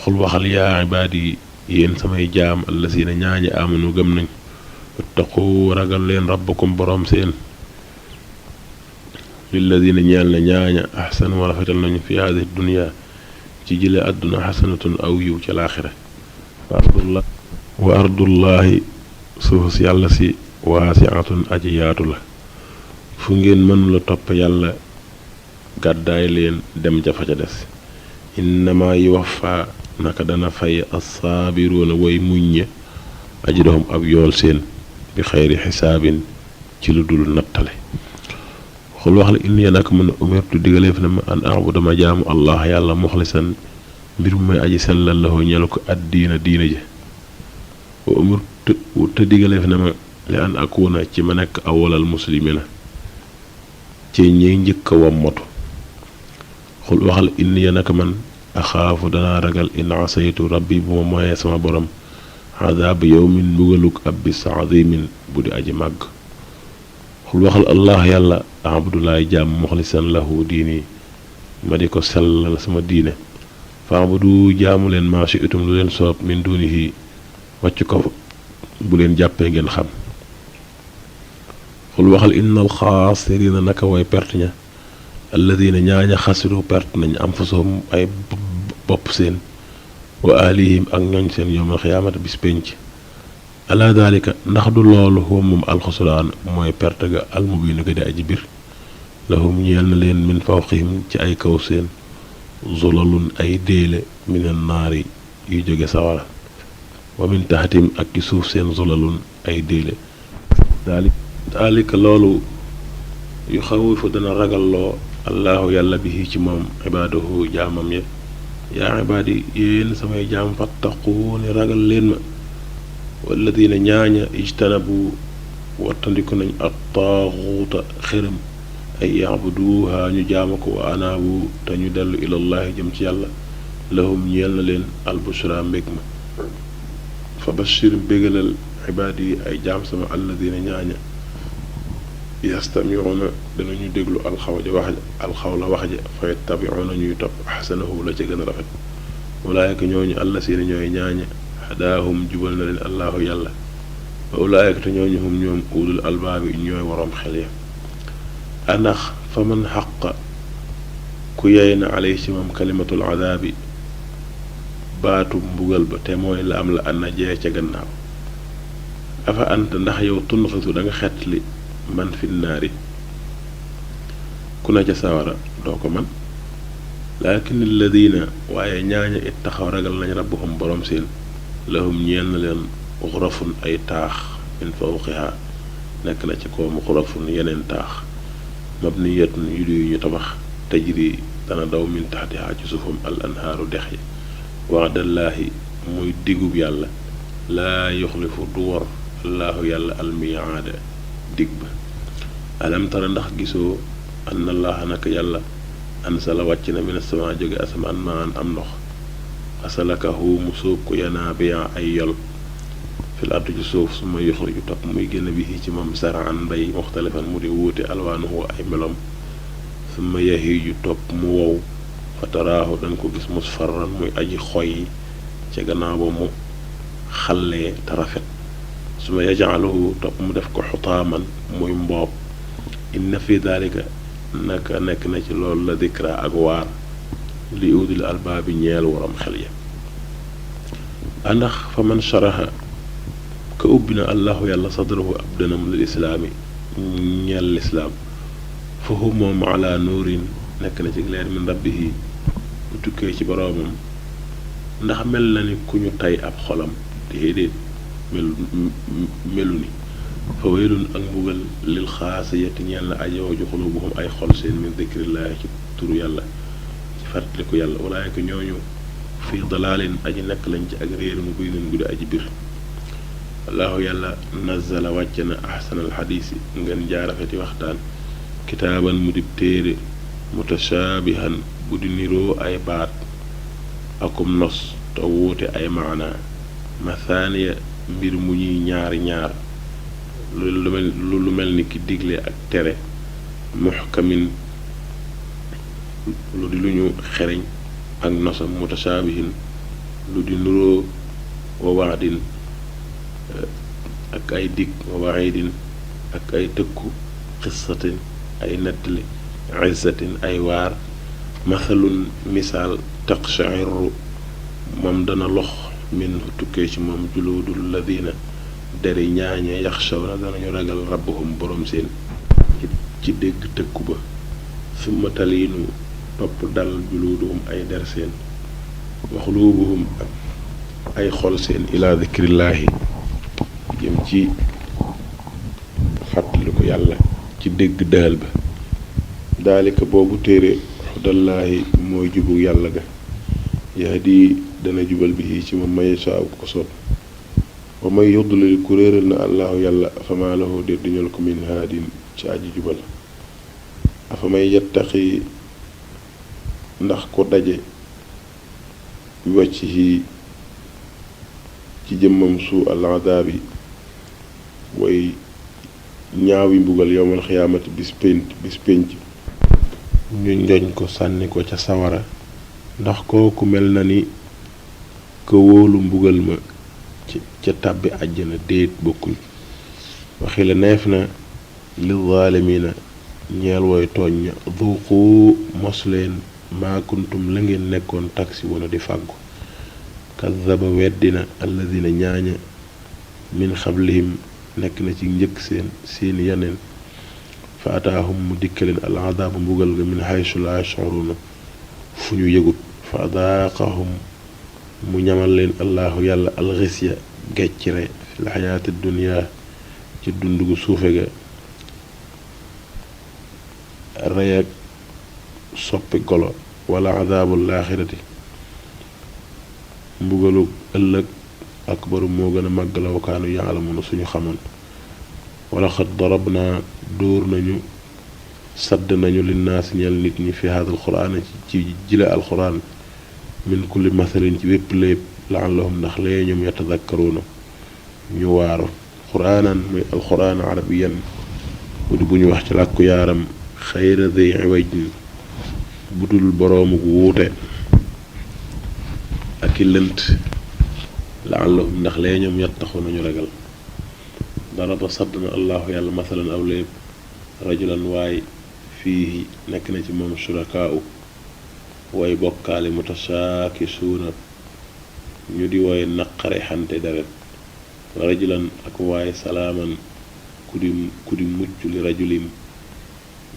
xul waxal yaa ibaadi yéen samay jaam allasina ñaaña amanu gëm nañ wattaqu ragal leen rabbakum boroom seen lilladina ñeel na ñaaña ahsanu wa rafetal nañu fi haadihi dunya ci jële àdduna xasanatun aw yiw ca laaxira wa ardullahi suuf si yàlla si waasiatun aji yaatu la fu ngeen mënula topp yàlla gàddaay leen dem ca fa ca des innama yuwaffa naka dana fay assaabiruuna way muññe ajrahum ab yool seen bi xayri xisaabin ci lu dul nattale xul wax la inni naka mën a umirtu digaleef na ma an abuda ma jaamu allah yàlla muxlisan mbir mu may aji sellal la ñel ko addiina diina ji wa umirtu te digaleef na ma li an akuna ci ma nekk awalal muslimina ci ñey njëkk a wammatu xul waxal inni naka man axaafu danaa ragal in asaytu rabbi bu ma moyee sama borom adaab yawmin mbugaluk ab bis azimin bu di aji màgg xul waxal allah yàlla abdulaay jaam muxlisan lahu diini ma di ko sellal sama diine faabudu jaamu leen maa shi itum lu leen soob min dunihi wàcc ko bu leen jàppee ngeen xam xul waxal innal xaasirina naka way perte ña alladina ñaaña xasiru perte nañ anfusahum ay bopp seen wa alihim ak ñooñ seen yowmal xiyaamata bis penc ala dalika ndax du loolu huwa moom alxusraan mooy perte ga almubiinu ga di aji bir lahum ñeel na leen min fawqihim ci ay kaw seen zulalun ay déele minan naari yu jóge sawara wa min taxtim ak ci suuf seen zulalun ay déele daalika loolu yu xawifu dana ragalloo allahu yàlla bihi ci moom ibaadahu jaamam ya yaa ibaadi yéen samay jaam fattaquuni ragal leen ma walladina ñaaña ijtanabu wattandiku nañ at taaxuuta xërëm ay yaabuduha ñu jaama ko wa anaabu te ñu dellu ilallahi jëm ci yàlla lahum ñeel na leen albushra mbég ma fa bashir bégalal ibaad yi ay jaam sama alladina ñaaña yastamiuuna danañu déglu alxawla wax ja fa yattabiuuna ñuy topp axsanahu la ca gën a rafet ulaayika ñooñu allasiina ñooy ñaaña hadaahum jubal na leen allahu yàlla wa ulaayika te ñooñu hum ñoom ulul albaabi ñooy waroom xel ya anax fa man xaqa ku yey na alay ci moom kalimatul adaabi baatu mbugal ba te mooy la am la ana jee ca gannaaw afa anta ndax yow tunxisu da nga xetli man fi naari ku na ca sawara doo ko man laakin alladina waaye ñaaña it taxaw ragal nañ rabbuhum borom seen lahum ñeel na leen xurafun ay taax min fawqiha nekk na ci kawam xurafun yeneen taax mabniyatun yu ñu tabax tajri dana daw min taxtihaa ci suufam al anhaaru dex yi waadallaahi muy digub yàlla laa yuxlifu du wor allaahu yàlla almiyaada dig ba alam tara ndax gisoo anna allaaha naka yàlla ansala wàcc na mina sama jóge asamaan maan am ndox asalakahu mu sóob ko yanaabiya ay yol fil ardi ci suuf su ma yuxriju topp muy génn bi ci moom saraan mbay muxtalifan mu di wuute alwaanuhu ay melom su ma yahiiju topp mu wow fa taraahu dañ ko gis musfarran muy aji xoy ca gannaaw ba mu xallee te rafet su ma yajaaluhu topp mu def ko xutaaman muy mboob inna fi daalika naka nekk na ci loolu la dikra ak waar li udil albaabi ñeel waram xel ya andax fa man sharaha ka ubbi na allahu yàlla sadrahu ab dënam lil islaami ñeel lislaam foofu moom ala nuurin nekk na ci leer min rabbihi bu tukkee ci boroomam ndax mel na ni ku ñu tay ab xolam déedéet melu ni fa waylun ak mbugal lil xaasiyati ñeel na ajooju xulubuhum ay xol seen min dikrillaahi ci turu yàlla ci fàttaliku yàlla walaayka ñooñu fii dalaalin aji nekk lañ ci ak réer mu buy nun guddi aji bir allahu yàlla nazala wàcce na ahsanal xadiisi ngeen jaarafeti waxtaan kitaaban mu dib téere mutashaabihan bu di niroo ay baat akum nos te wuute ay maanaa mathaaniya mbir mu ñuy ñaari ñaar lu mel ni ki digle ak tere muxkamin lu di lu ñu xereñ ak nosam mutashaabihin lu di niroo wa waadin ak ay dig wa waidin ak ay tëkku xissatin ay nettali izzatin ay waar mathalun misaal taqshairu moom dana lox min tukkee ci moom juluudul ladina deri ñaañe yaxshawna danañu ragal rabbahum boroom seen ci dégg tëkku ba summa taliinu topp dal juluuduhum ay der seen wa xuluubuhum ak ay xol seen ila dikrillaahi jëm ci fàttaliku yàlla ci dégg dëhal ba daalika boobu téere xudallaahi mooy jubu yàlla ga yahdi dana jubal bi ci moom may saa ko soob wa may yudlil ku réeral na allahu yàlla afamaa lahu déet diñal ko min haadin ci aji jubal afa may yattaqi ndax ko daje wàcc ci jëmmam suu al adaabi way ñaawi mbugal yowmal xiyaamati bis pénc ñu njoñ ko sànni ko ca sawara ndax kooku mel na ni ko wóolu mbugal ma ca tàbbi àjjana déet bokkuñ waxi la neef na lil zaalimiina ñeel wooy tooñ ña duuqu mos leen maa kuntum la ngeen nekkoon taksi wala di fàggu kazzaba weddina alladina ñaaña min xablihim nekk na ci njëkk seen yeneen fa ataahum mu dikkaleen al adaabu mbugal nga min haysu laa yash'uruuna fu ñu yëgut fa adaaqahum mu ñamal leen allahu yàlla alxisya geccire fil xayaati dunya ci dund gu suufe ga rey ak soppi golo wala adaabul laaxirati mbugalu ëllëg akbaru moo gën a màgg law kaanu yaalamuuna suñu xamoon wala xat darab naa dóor nañu sadd nañu linnaas ñeel nit ñi fi haadal quraan ci jile alquraan min kulli mathalin ci wépp léeb laallahum ndax lee ñoom yatadakkaruuna ñu waaru quraanan muy alquraan arabiyan bu di bu ñu wax ci làkku yaaram xayra di iwajin bu dul boroomu wuute ak i lënt laallahum ndax lee ñoom yattaxu nañu ragal daraba sadd na allahu yàlla masalan aw léeb rajulan waay fii nekk na ci moom surakaau way bokkaale mutashaakisuuna ñu di woy naqare xante deret rajulan ak waay salaaman ku di mucc li rajulin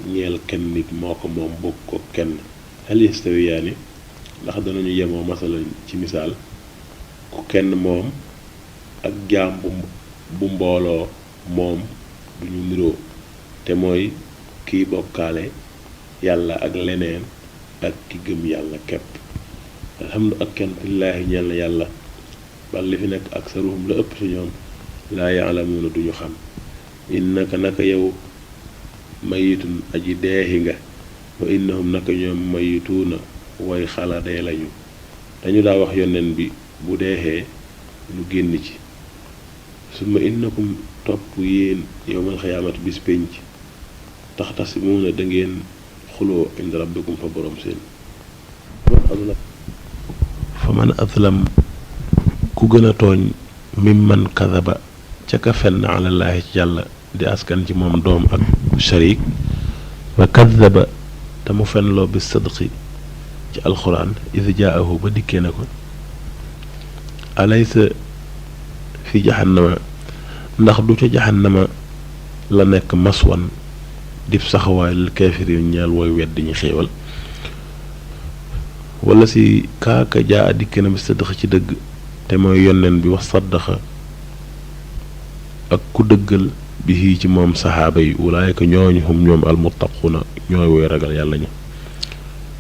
ñeel kenn nit moo ko moom bokk ko kenn hal yastawiyaani ndax danañu yemoo masalan ci misaal ku kenn moom ak jaam bu mbooloo moom duñu niroo te mooy kiy bokkaale yàlla ak leneen ak ki gëm yàlla képp alhamdu ak cant lillaahi ñeel na yàlla bal li fi nekk aksaruhum la ëpp ci ñoom laa yaalamuuna duñu xam innaka naka yow mayitun aji deexi nga wa innahum naka ñoom mayituuna way xaladee lañu dañu daa wax yonent bi bu deexee lu génn ci summa innakum topp yéen yowmal xiyaamati bis pénc taxtasimuuna da ngeen xuloo inda rabbikum fa borom seen fa man azlam ku gën a tooñ mimman kadaba ca ka fenn alallaahi ci yàlla di askan ci moom doom ak sharik wa kadaba te mu fenloo bi sadqi ci alxuraan id jaahu ba dikkee na ko alaysa fi jahannama ndax du ca jahannama la nekk maswan dib saxawaay lil kaafiriin ñeel wooy weddi ñi xéewal wala si kaaka jaa dikkee na bi sadq ci dëgg te mooy yonneen bi wax saddaxa ak ku dëggal bi hii ci moom saxaaba yi wulaayka ñooñu hum ñoom almuttaquuna ñooy woy ragal yàlla ña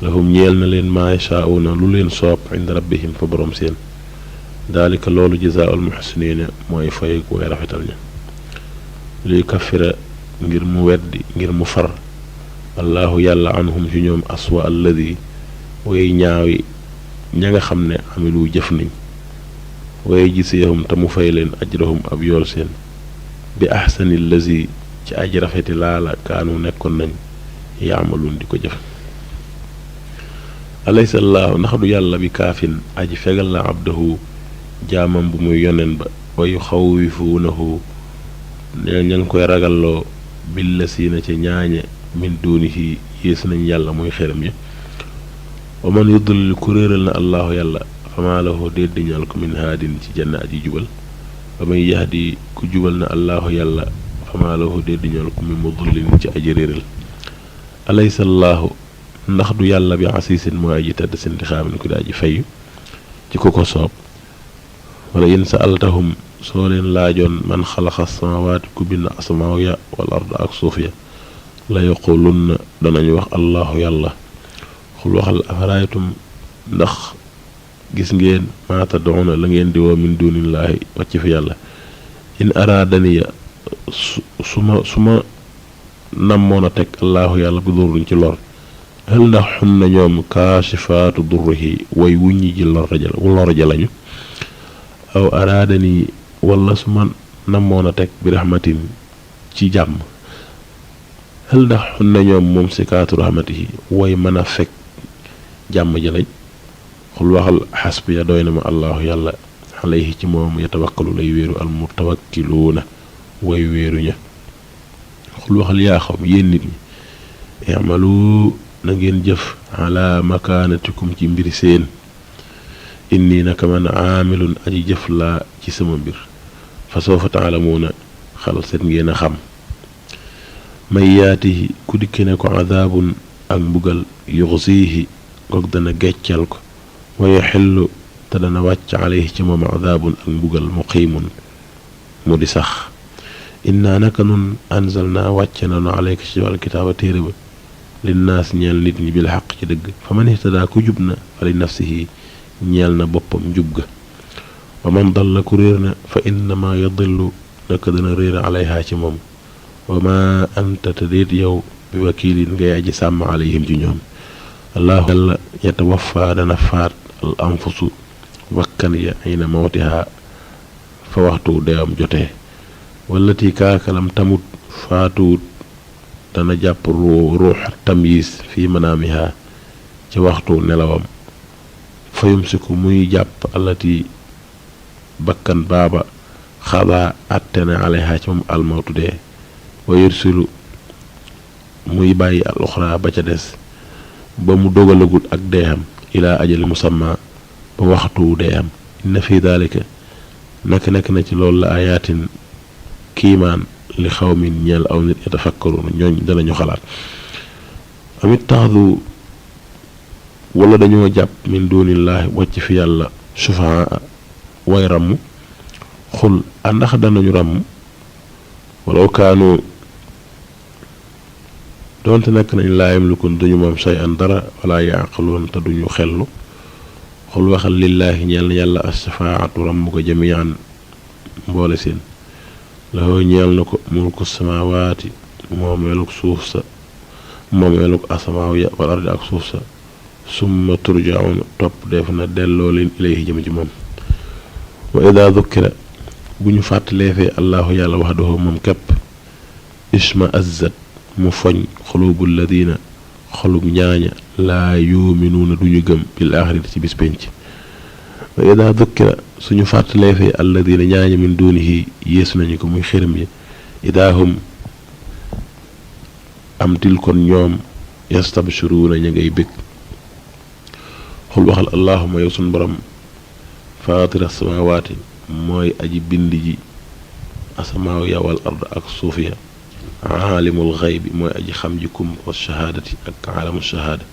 lahum ñeel na leen maa yashaa'uuna lu leen soob inda rabbihim fa borom seen daalika loolu jazaa'ul muhsiniina mooy fay ku way rafetal ña luy kaffira ngir mu weddi ngir mu far allahu yàlla anhum ci ñoom aswa alladi way ñaawi ña nga xam ne amilu jëf nañ way gisiyahum te mu fay leen ajrahum ab yool seen bi ahsani lazi ci aj rafeti laala kaanu nekkoon nañ yaamaluun di ko jëf alaysa allaahu ndax du yàlla bi kaafin aji fegal la abdahu jaamam bu muy yonen ba wa yuxawwifuunahu ña ngi koy ragalloo billasiina ca ñaañe min duunihi yées nañ yàlla muy xeram yi wa man yudlil ku réeral na allaahu yàlla famaa lahu déet di ñal ko min haadin ci janna aji jubal wa man yahdi ku jubal na allaahu yàlla famaa lahu déet di ñal ko min mudlin ci aji réeral alaysa allaahu ndax du yàlla bi asiisin mooy aji tedd seen di xaamin ku di aji fayu ci ku ko soob wala in sa'altahum soo leen laajoon man xalaqa samawaati ku bind asamaaw ya wal ard ak suuf ya la yaqulunna danañu wax allaahu yàlla xul waxal afaraytum ndax gis ngeen maa tad'uuna la ngeen di woo min duunillaahi wàcc fi yàlla in araadaniya su ma nammoon a teg allaahu yàlla bi durruñ ci lor hal ndax xun na ñoom kaashifaatu durrihi way wuññi ji lor ja lañu aw araadani wala su ma nammoon a teg bi raxmatin ci jàmm hal ndax xun na ñoom moom sikaatu raxmatihi way mën a fekk jàmm ja lañ xul waxal xasbiya doy na ma allaahu yàlla alayhi ci moom yatawakkalu lay wéeru al mutawakkiluuna way wéeru ña xul waxal yaa xaw yéen nit ñi i'malu na ngeen jëf ala makaanatikum ci mbir seen inni naka man aamilun aji jëf laa ci sama mbir fa sawfa taalamuuna xal seet ngeen a xam may yaatihi ku dikke ne ko adaabun ak mbugal yuxsiihi goog dana geccal ko wa yaxillu te dana wàcc alayhi ci moom adaabun ak mbugal muqiimun mu di sax innaa naka nun anzalnaa wàcce nanu alayka ci wàll kitaaba téere ba linnaas ñeel nit ñi bil xaq ci dëgg fa man ihtadaa ku jub na fa li nafsihi ñeel na boppam njub ga wa man dalla ku réer na fa innama yadillu naka dana réer alayha ci moom wa ma anta te déet yow bi wakiilin ngay aji sàmm alayhim ci ñoom allahu yàlla yatawaffa dana faat al anfusu wakkan ya ayna mawtiha fa waxtu deewam jotee wallati kaakalam tamut faatuwut dana jàpp ruux tamyiis fi manaamiha ci waxtu nelawam fa yumsiku muy jàpp allati bakkan baaba xadaa attena alayha ci moom almawtu dee wa yursilu muy bàyyi al uxra ba ca des ba mu dogalagut ak deexam ilaa ajali musamma ba waxtu deexam inna fi daalika naka nekk na ci loolu la ayaatin kiimaan li xaw min ñeel aw nit yatafakkaruuna ñooñ danañu xalaat amit taxdu wala dañoo jàpp min duunillaahi wàcc fi yàlla sufaa way ràmm xul àndax danañu ràmm walaw kaanu donte nekk nañ laa yamlikuun duñu moom shay'an dara wala yaaqiluun te duñu xellu xul waxal lillaahi ñeel na yàlla as-shafaatu ramm ko jamian mboole seen lahu ñeel na ko mulku samaawaati moomeeluk suuf sa moomeeluk asamaaw ya wal ardi ak suuf sa summa turjaun topp def na delloo leen ilayhi jëm ci moom wa ida dukkira bu ñu fàttaleefee allahu yàlla waxdahu moom képp isma azzat mu foñ xulubu alladina xolub ñaaña laa yuminuuna duñu gëm bil axirati ci bis penc wa ida dukkira suñu fàttaleefee alladina ñaaña min dunihi yeesu nañu ko muy xërëm yi idaahum am til kon ñoom yastabshiruuna ña ngay bég xul waxal allahuma yow suñ borom faatira samaawaati mooy aji bind ji asamaaw ya wal ard ak suuf ya aalimul xaybi mooy aji xam ji kum wa shahaadati ak aalamu shahaada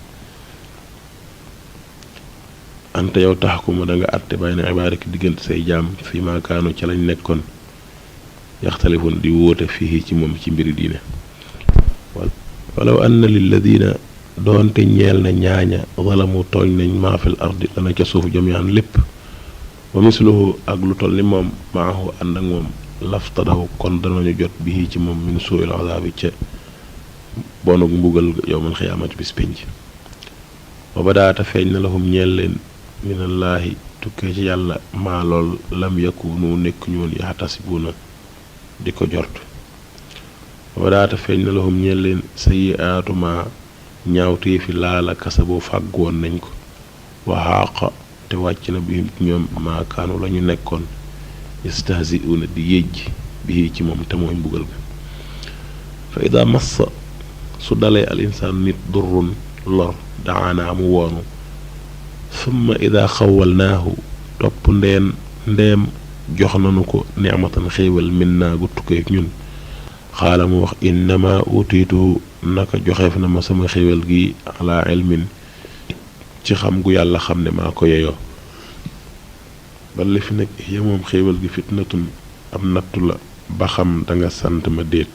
anta yow taxkuma da nga àtte bayna ibaadik diggante say jaam fi maa kaanu ca lañ nekkoon yaxtalifoon di wóote fii ci moom ci mbiri diine walaw anna lilladina doonte ñeel na ñaaña zalamu tooñ nañ maa fil ardi dana ca suuf jamian lépp wa misluhu ak lu toll ni moom maahu ànd ak moom laftadaw kon danañu jot bii ci moom min suu'il azaabi ca bonug mbugal yawmal xiyaamati bis penc wa badaata feeñ na lahum ñeel leen minallaahi tukkee ci yàlla maa lool lam yakunu nekk ñoon yaxtasibuuna di ko jort wa badaata feeñ na lahum ñeel leen sayyi'aatu maa ñaawteefi laala kasabu fàgg woon nañ ko wa xaaqa te wàcc na bi ñoom maakaanu la ñu nekkoon yastahzi'uuna di yéej bi ci moom te mooy mbugal ga fa ida massa su dalee al insaan nit durrun lor daanaa mu woonu summa ida xawalnaahu topp ndeem jox nanu ko nicmatan xéewal min naa gu tukkee ñun xaala mu wax innama utiitu naka joxeef na ma sama xéewal gi ala ilmin ci xam gu yàlla xam ne maa ko yeyoo bal li fi nekk ya moom xéewal gi fitnatun am nattu la ba xam danga santam déet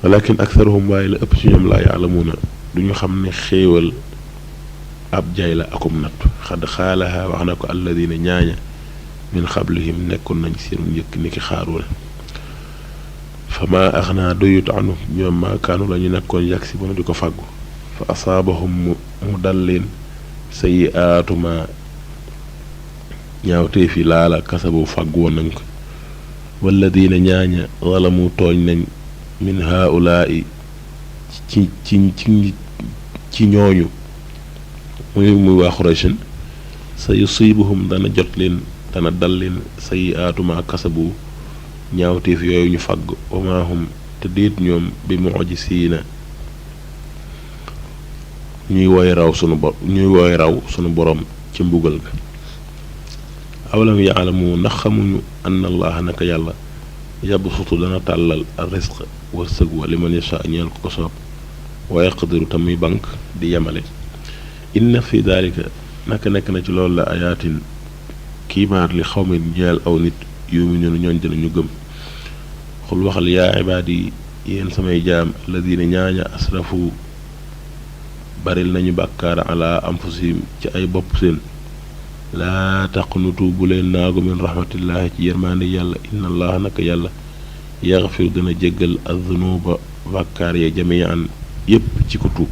walakin aksaruhum waaye la ëpp ci ñoom laa yaalamuuna duñu xam ne xéewal ab jay la akum nattu xad xaalaha wax na ko alladina ñaaña min xablihim nekkoon nañ seen njëkk ni ki xaaruuna fa maa axnaa doyut anu ñoom maakaanu la ñu nekkoon yàgg si bona di ko fàggu fa asaabahum mu dal leen sayyi'aatu maa ñaawtee fi laala kasabu fàggu woon nañ ko walladina ñaaña zalamu tooñ nañ min haa'ulaa'i ci ñooñu muy waa Qurayshin sa yusiibuhum dana jot leen dana dal leen sayyi'aatu maa kasabu ñaawteef yooyu ñu fàgg wa maa hum te déet ñoom bi mu'jisiina ñuy woy raw sunu borom ci mbugal ga awalam yaalamu ndax xamuñu anna allaha naka yàlla yabsutu dana tàllal ar risq wërsëg wa liman yasha ñeel ko soob wa yaqdiru tamuy bank di yemale inna fi daalika naka nekk na ci loolu la ayaatin kiimaar li xawmin ñeel aw nit yu'minuuna ñooñ dinañu gëm xul waxal yaa ibaadi yéen samay jaam alladina ñaaña asrafu baril nañu bàkkaar ala anfusihim ci ay bopp seen laa taqnutu bu leen naagu min rahmatillahi ci yërmaande yàlla inna allaha naka yàlla yaxfiru dana jéggal azunuba bàkkaar ya jamian yépp ci ko tuub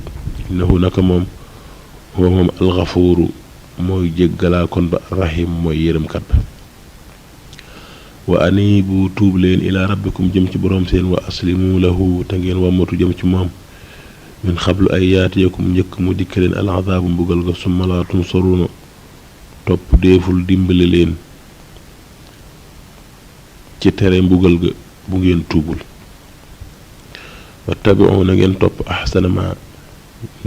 innahu naka moom huwa moom alxafuuru mooy jéggalaa kon ba rahim mooy yërëmkat ba wa anibu tuub leen ilaa rabbikum jëm ci boroom seen wa aslimu lahu te ngeen wàmmatu jëm ci moom min xablu ay yaatiyakum njëkk mu dikk leen alazaabu mbugal ga summa laa tunsaruuna topp deeful dimbali leen ci tere mbugal ga bu ngeen tuubul wattabi'u na ngeen topp ahsana ma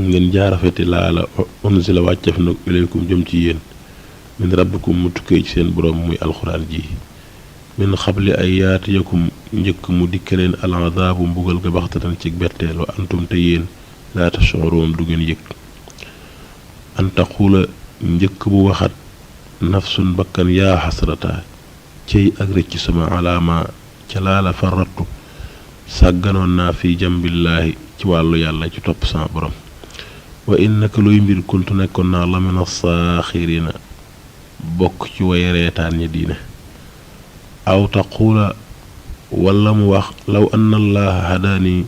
ngeen jaarafeti laala unzila wàccef nag ilaykum jëm ci yéen min rabbikum mu tukkee ci seen boroom muy alxuraan ji min xabli ay yaatiyakum njëkk mu dikk leen alazaabu mbugal ga baxtatan ci betteel wa antum te yéen laa tash'uruun du ngeen yëg an taqula njëkk bu waxat nafsun bakkan yaa xasrata cey ak rëcc sama alaama ca laala farrattu sàgganoon naa fi jambillaahi ci wàllu yàlla ci topp sama borom wa innaka luy mbir kuntu nekkoon naa la min as-saaxirina bokk ci way reetaan ñi diine aw taquula wala mu wax law anna allaha hadaani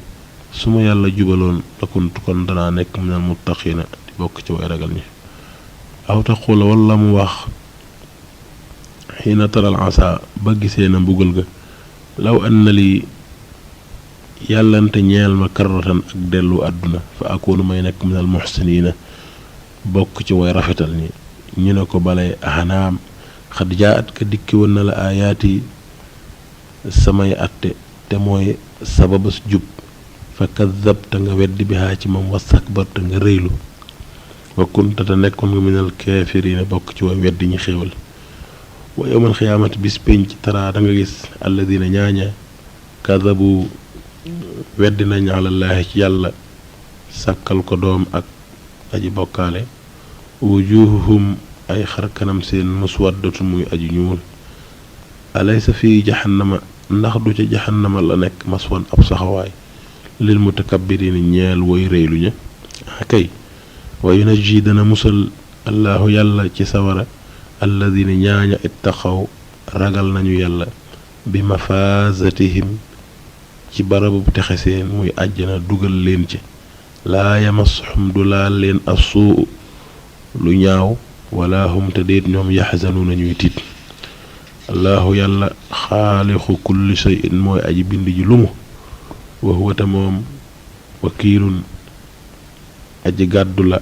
su ma yàlla jubaloon la kuntu kon danaa nekk minal muttaqiina di bokk ci way ragal ñi aw taquula wala mu wax xiina taral asa ba gisee na mbugal ga law anna lii yàllante ñeel ma karratan ak dellu àdduna fa akoonu may nekk minal muxsiniina bokk ci way rafetal ñi ñu ne ko balay ahanaam xad jaat ka dikki woon na la aayaati samay atte te mooy sababas jub fa kadabta nga weddi bi haa ci moom wastakbarta nga rëylu wa kunta te nekkoon nga minal kaafiriina bokk ci way weddi ñi xéewal wa yawmal xiyaamati bis pénc taraa da nga gis alladina ñaaña kadabu weddi nañ alallaahi ci yàlla sàkkal ko doom ak aji bokkaale wujuhuhum ay xarkanam seen muswaddatu muy aji ñuul alaysa fii jahannama ndax du ca jahannama la nekk maswan ab saxawaay lil mutakabbiriin ñeel woy réylu ña kay wa yunajji dana musal allahu yàlla ci sawara alladina ñaaña ittaqaw ragal nañu yàlla bi mafaazatihim ci barabu texe seen muy àjjana dugal leen ci laa yamassuhum du laal leen assuu lu ñaaw wala hum te déet ñoom yaxzanu nañuy tiit allahu yàlla xaalixu kulli shay'in mooy aji bind ji lumu wa huwa te moom wakiilun aji gàddu la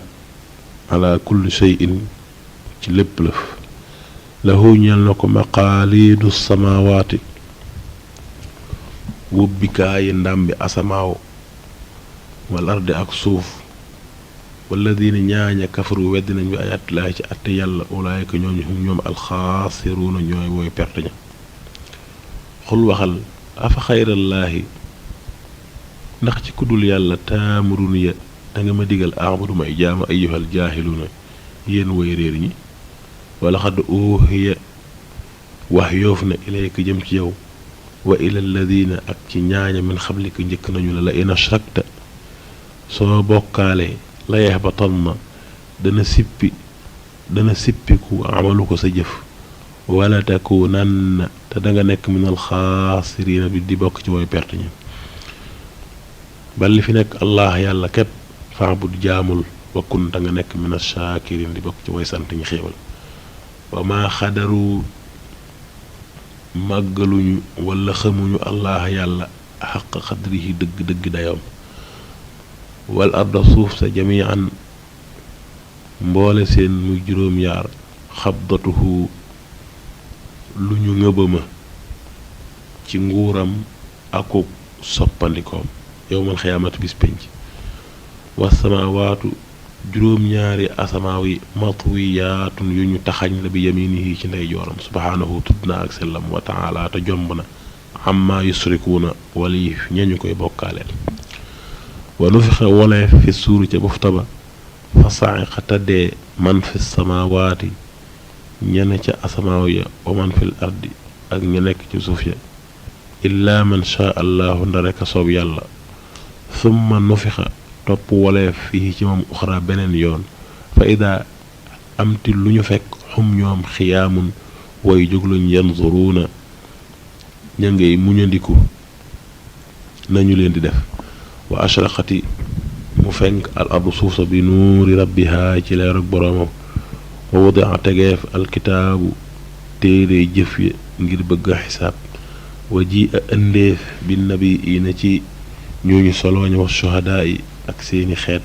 ala kulli shay'in ci lépp lëf lahu ñeel na ko maqaaliidu samaawaati wubbikaayi ndàmbi asamaaw wal ardi ak suuf walladina ñaaña kafaru weddi nañ bi ayaatillaahi ci atte yàlla ulaayika ñooñu hum ñoom alxaasiruuna ñooy wooy perte ña xul waxal afa xayrallaahi ndax ci kuddul yàlla taamurun ya danga ma digal abudu may jaama ayyuhal jaahiluuna yéen woy réer ñi wala xadd uuhiya wax yoof na ilayka jëm ci yow wa ila alladina ak ci ñaaña min xablika njëkk nañu la in ashrakta soo bokkaalee la yaxbatanna dana sippiku amalu ko sa jëf wala takunanna te danga nekk minal xaasiriina bi di bokk ci woy perte ñi bal li fi nekk allah yàlla képp faabud jaamul wakkun danga nekk minal shaakiriin di bokk ci woy sant ñi xéewal wa maa xadaru màggaluñu wala xamuñu allah yàlla xaq xadrihi dëgg-dëgg dayoom wal arda suuf sa jamian mboole seen muy juróom-yaar xabdatuhu lu ñu ngëbama ci nguuram akuk soppandikoom yowmal xiyaamati bis penc wasamaawaatu juróom-ñaari asamaaw yi matwiyaatun yu ñu taxañ la bi yaminihi ci ndeyjooram subhaanahu tudd na ak sellam wa taala te jomb na amma yusrikuuna walif ñañu koy bokkaaleel wa nufixa wolee fi suuri ca bufta ba fa sa'iqa tëddee man fi samaawaati ñene ca asamaaw ya wa man fil ardi ak ña nekk ci suuf ya illaa man shaa allahu ndare ka soob yàlla summa nufixa topp woleef fii ci moom uxra beneen yoon fa ida amti lu ñu fekk xum ñoom xiyaamun way jógluñ yanzuruuna ña ngay muñandiku nañu leen di def wa ashraqati mu fenk al ardu suuf sa bi nuuri rabbihaa ci leer ak boroomam wa wadaa tegeef alkitaabu téere jëf ya ngir bëgg a xisaab wa ji a ëndeef bi nabiyiina ci ñooñu solooñ wa shuhadaa yi ak seeni xeet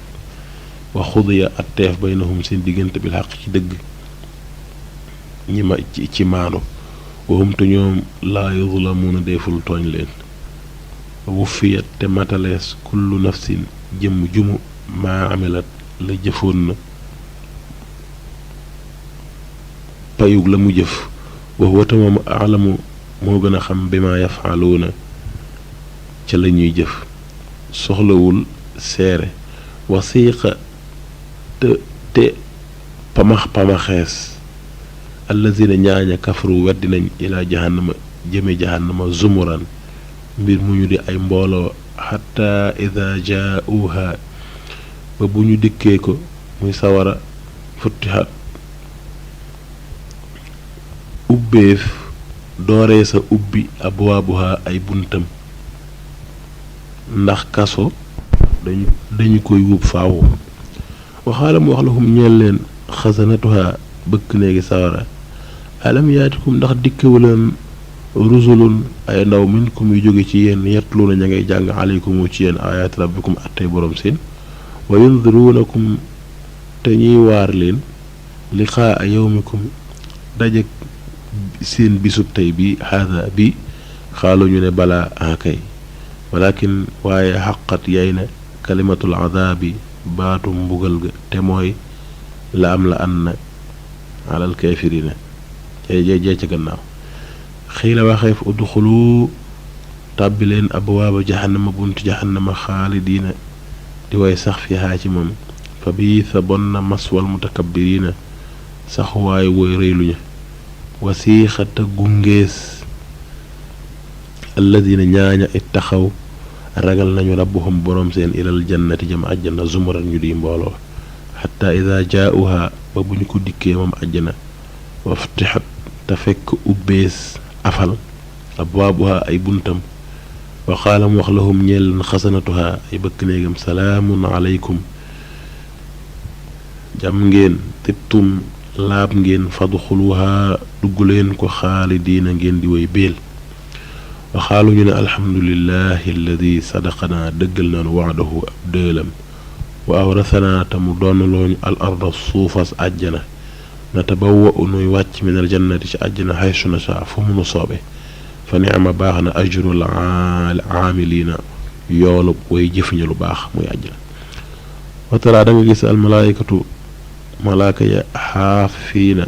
wa xudiya atteef baynahum seen diggante bil xaq ci dëgg ñi ma ci maanu wa hum te ñoom laa yuzlamuuna deful tooñ leen wufiyat te matalees kullu nafsin jëmm jumu maa amilat la jëfoon na payug la mu jëf wa huwa te moom aalamu moo gën a xam bi ma yafaluuna ca la ñuy jëf soxlawul seere wasiqa te pamaxees allazina ñaaña kafaru weddi nañ ilaa jahannama jëme jahannama zumuran mbir mu ñu di ay mbooloo xatta ida jaauha ba bu ñu dikkee ko muy sawara futtihat ubbeef dooree sa ubbi abwaabuha ay buntam ndax kaso dañu koy wub faawu waxaala mu wax lahum ñeel leen xasanatuha bëkk néegi sawara alam yaatikum ndax dikkewuleen rusulun ay ndaw minkum yu jóge ci yéen yatluuna ña ngay jàng aleykum ci yéen ayaat rabbikum attey borom seen wa yundiruunakum te ñuy waar leen liqaa yawmikum dajeg seen bisub tey bi haada bi xaalu ñu ne balaa akay walakin waaye xaqat yay na kalimatul adaabi baatu mbugal ga te mooy la am la an na alal kaafiriina jee ca gannaaw xiila waxeef udxulu tàbbi leen abwaaba jahannama buntu jahannama xaalidiina di way sax fihaa ci moom fa bii sa bon na maswal mutakabbiriina sax waaye woy rëyluña wasiixata gungees alladina ñaaña ittaxaw ragal nañu rabbuhum borom seen ilal jannati jëm àjjana zumuran ñu di mbooloo xatta ida jaauha ba bu ñu ko dikkee moom àjjana waftixat te fekk ubbees afal abwaabuha ay buntam wa qaala mu wax lahum ñeel leen xasanatuha ay bëkk néegam salaamun aleykum jàmm ngeen tibtum laab ngeen fadxuluha dugg leen ko xaalidiina ngeen di way béel wa xaalu ñu ne alhamdulillahi alladi sadaqanaa dëggal nañu waadahu ab dëelam wa awrasanaa te mu doon looñu al arda suufas àjjana natabawwa nuy wàcc min al jannati ci àjjana haysu nashaa fu mu nu soobe fa ni'ma baax na ajrul aamiliina yoolub way jëfiñu lu baax muy àjjana wa tara da nga gis al malaayikatu malaaka ya xaafiina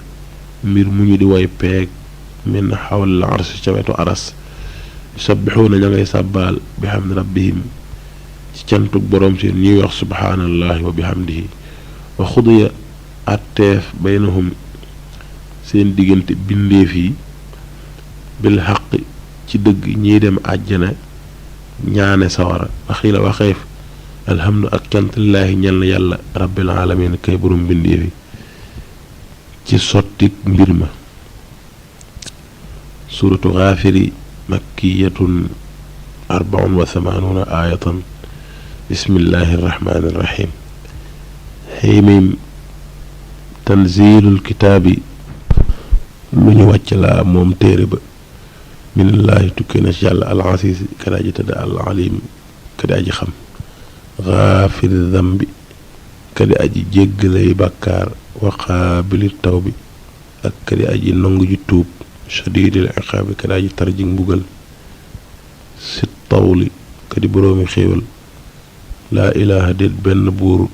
mbir mu ñu di way peeg min xawlil arsi ca wetu aras yusabbixuuna ña ngay sàbbaal bi hamdi rabbihim ci cantug boroom seen ñuy wax subhaanallahi wa bihamdihi wa xudiya atteef baynahum seen diggante bindeef yi bil xaq ci dëgg ñiy dem àjjana ñaane sawara waxiila waxeef alhamdu ak cant lillaahi ñel na yàlla rabbil alamin kay borom bindeef yi ci sottik mbir ma suratu gaafiri makkiyatun 84 aayatan bismillahi irrahmani irrahim xéymim tanzilul kitaabi lu ñu wàcc laa moom téere ba minallaahi tukkee na ci yàlla al asiis kada aji tëdd al alim kada aji xam gaafiri dambi kada aji jéggalay bàkkaar wa qaabili tawbi ak kada aji nangu ji tuub shadiidil iqaabi kada aji tarjig mbugal si tawli kadi boroomi xéewal laa ilaha déet benn buur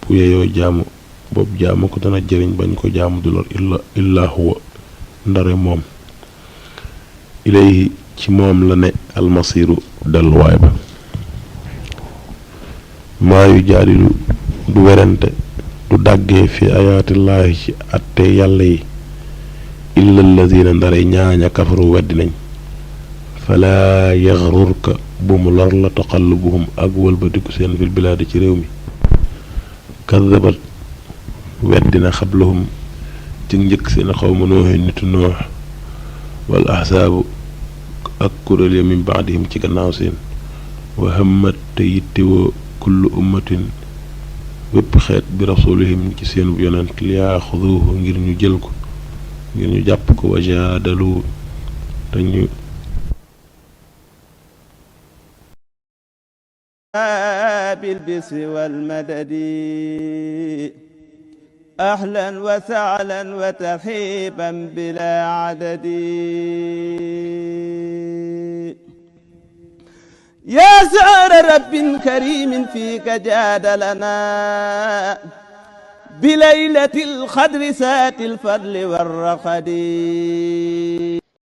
bu yeyoo jaamu boobu jaamu ko dana jëriñ bañ ko jaamu du lor illaa huwa ndare moom ilayhi ci moom la ne almasiru delluwaay ba maa yu jaadilu du werante du dàggee fi ayaatillaahi ci atte yàlla yi illa allazina ndare ñaaña kafaru weddi nañ falaa yaxrurka bu mu lor la taqallubuhum ak wëlbatiku seen fil bilaadi ci réew mi kadabat weddina xablahum ci njëkk seen xawma nooxi nitu noox wal ahsaabu ak kuréel ya min baadihim ci gannaaw seen wa hammat te yittewoo kullu ummatin wépp xeet bi rasulihim ci seen yonent liyaaxuduhu ngir ñu jël ko ngir ñu jàpp ko wa jaadalu te ñu بالبسر والمدد أهلا وسهلا وترحيبا بلا عدد يا سعر رب كريم فيك جاد لنا بليلة القدر سات الفضل والرقد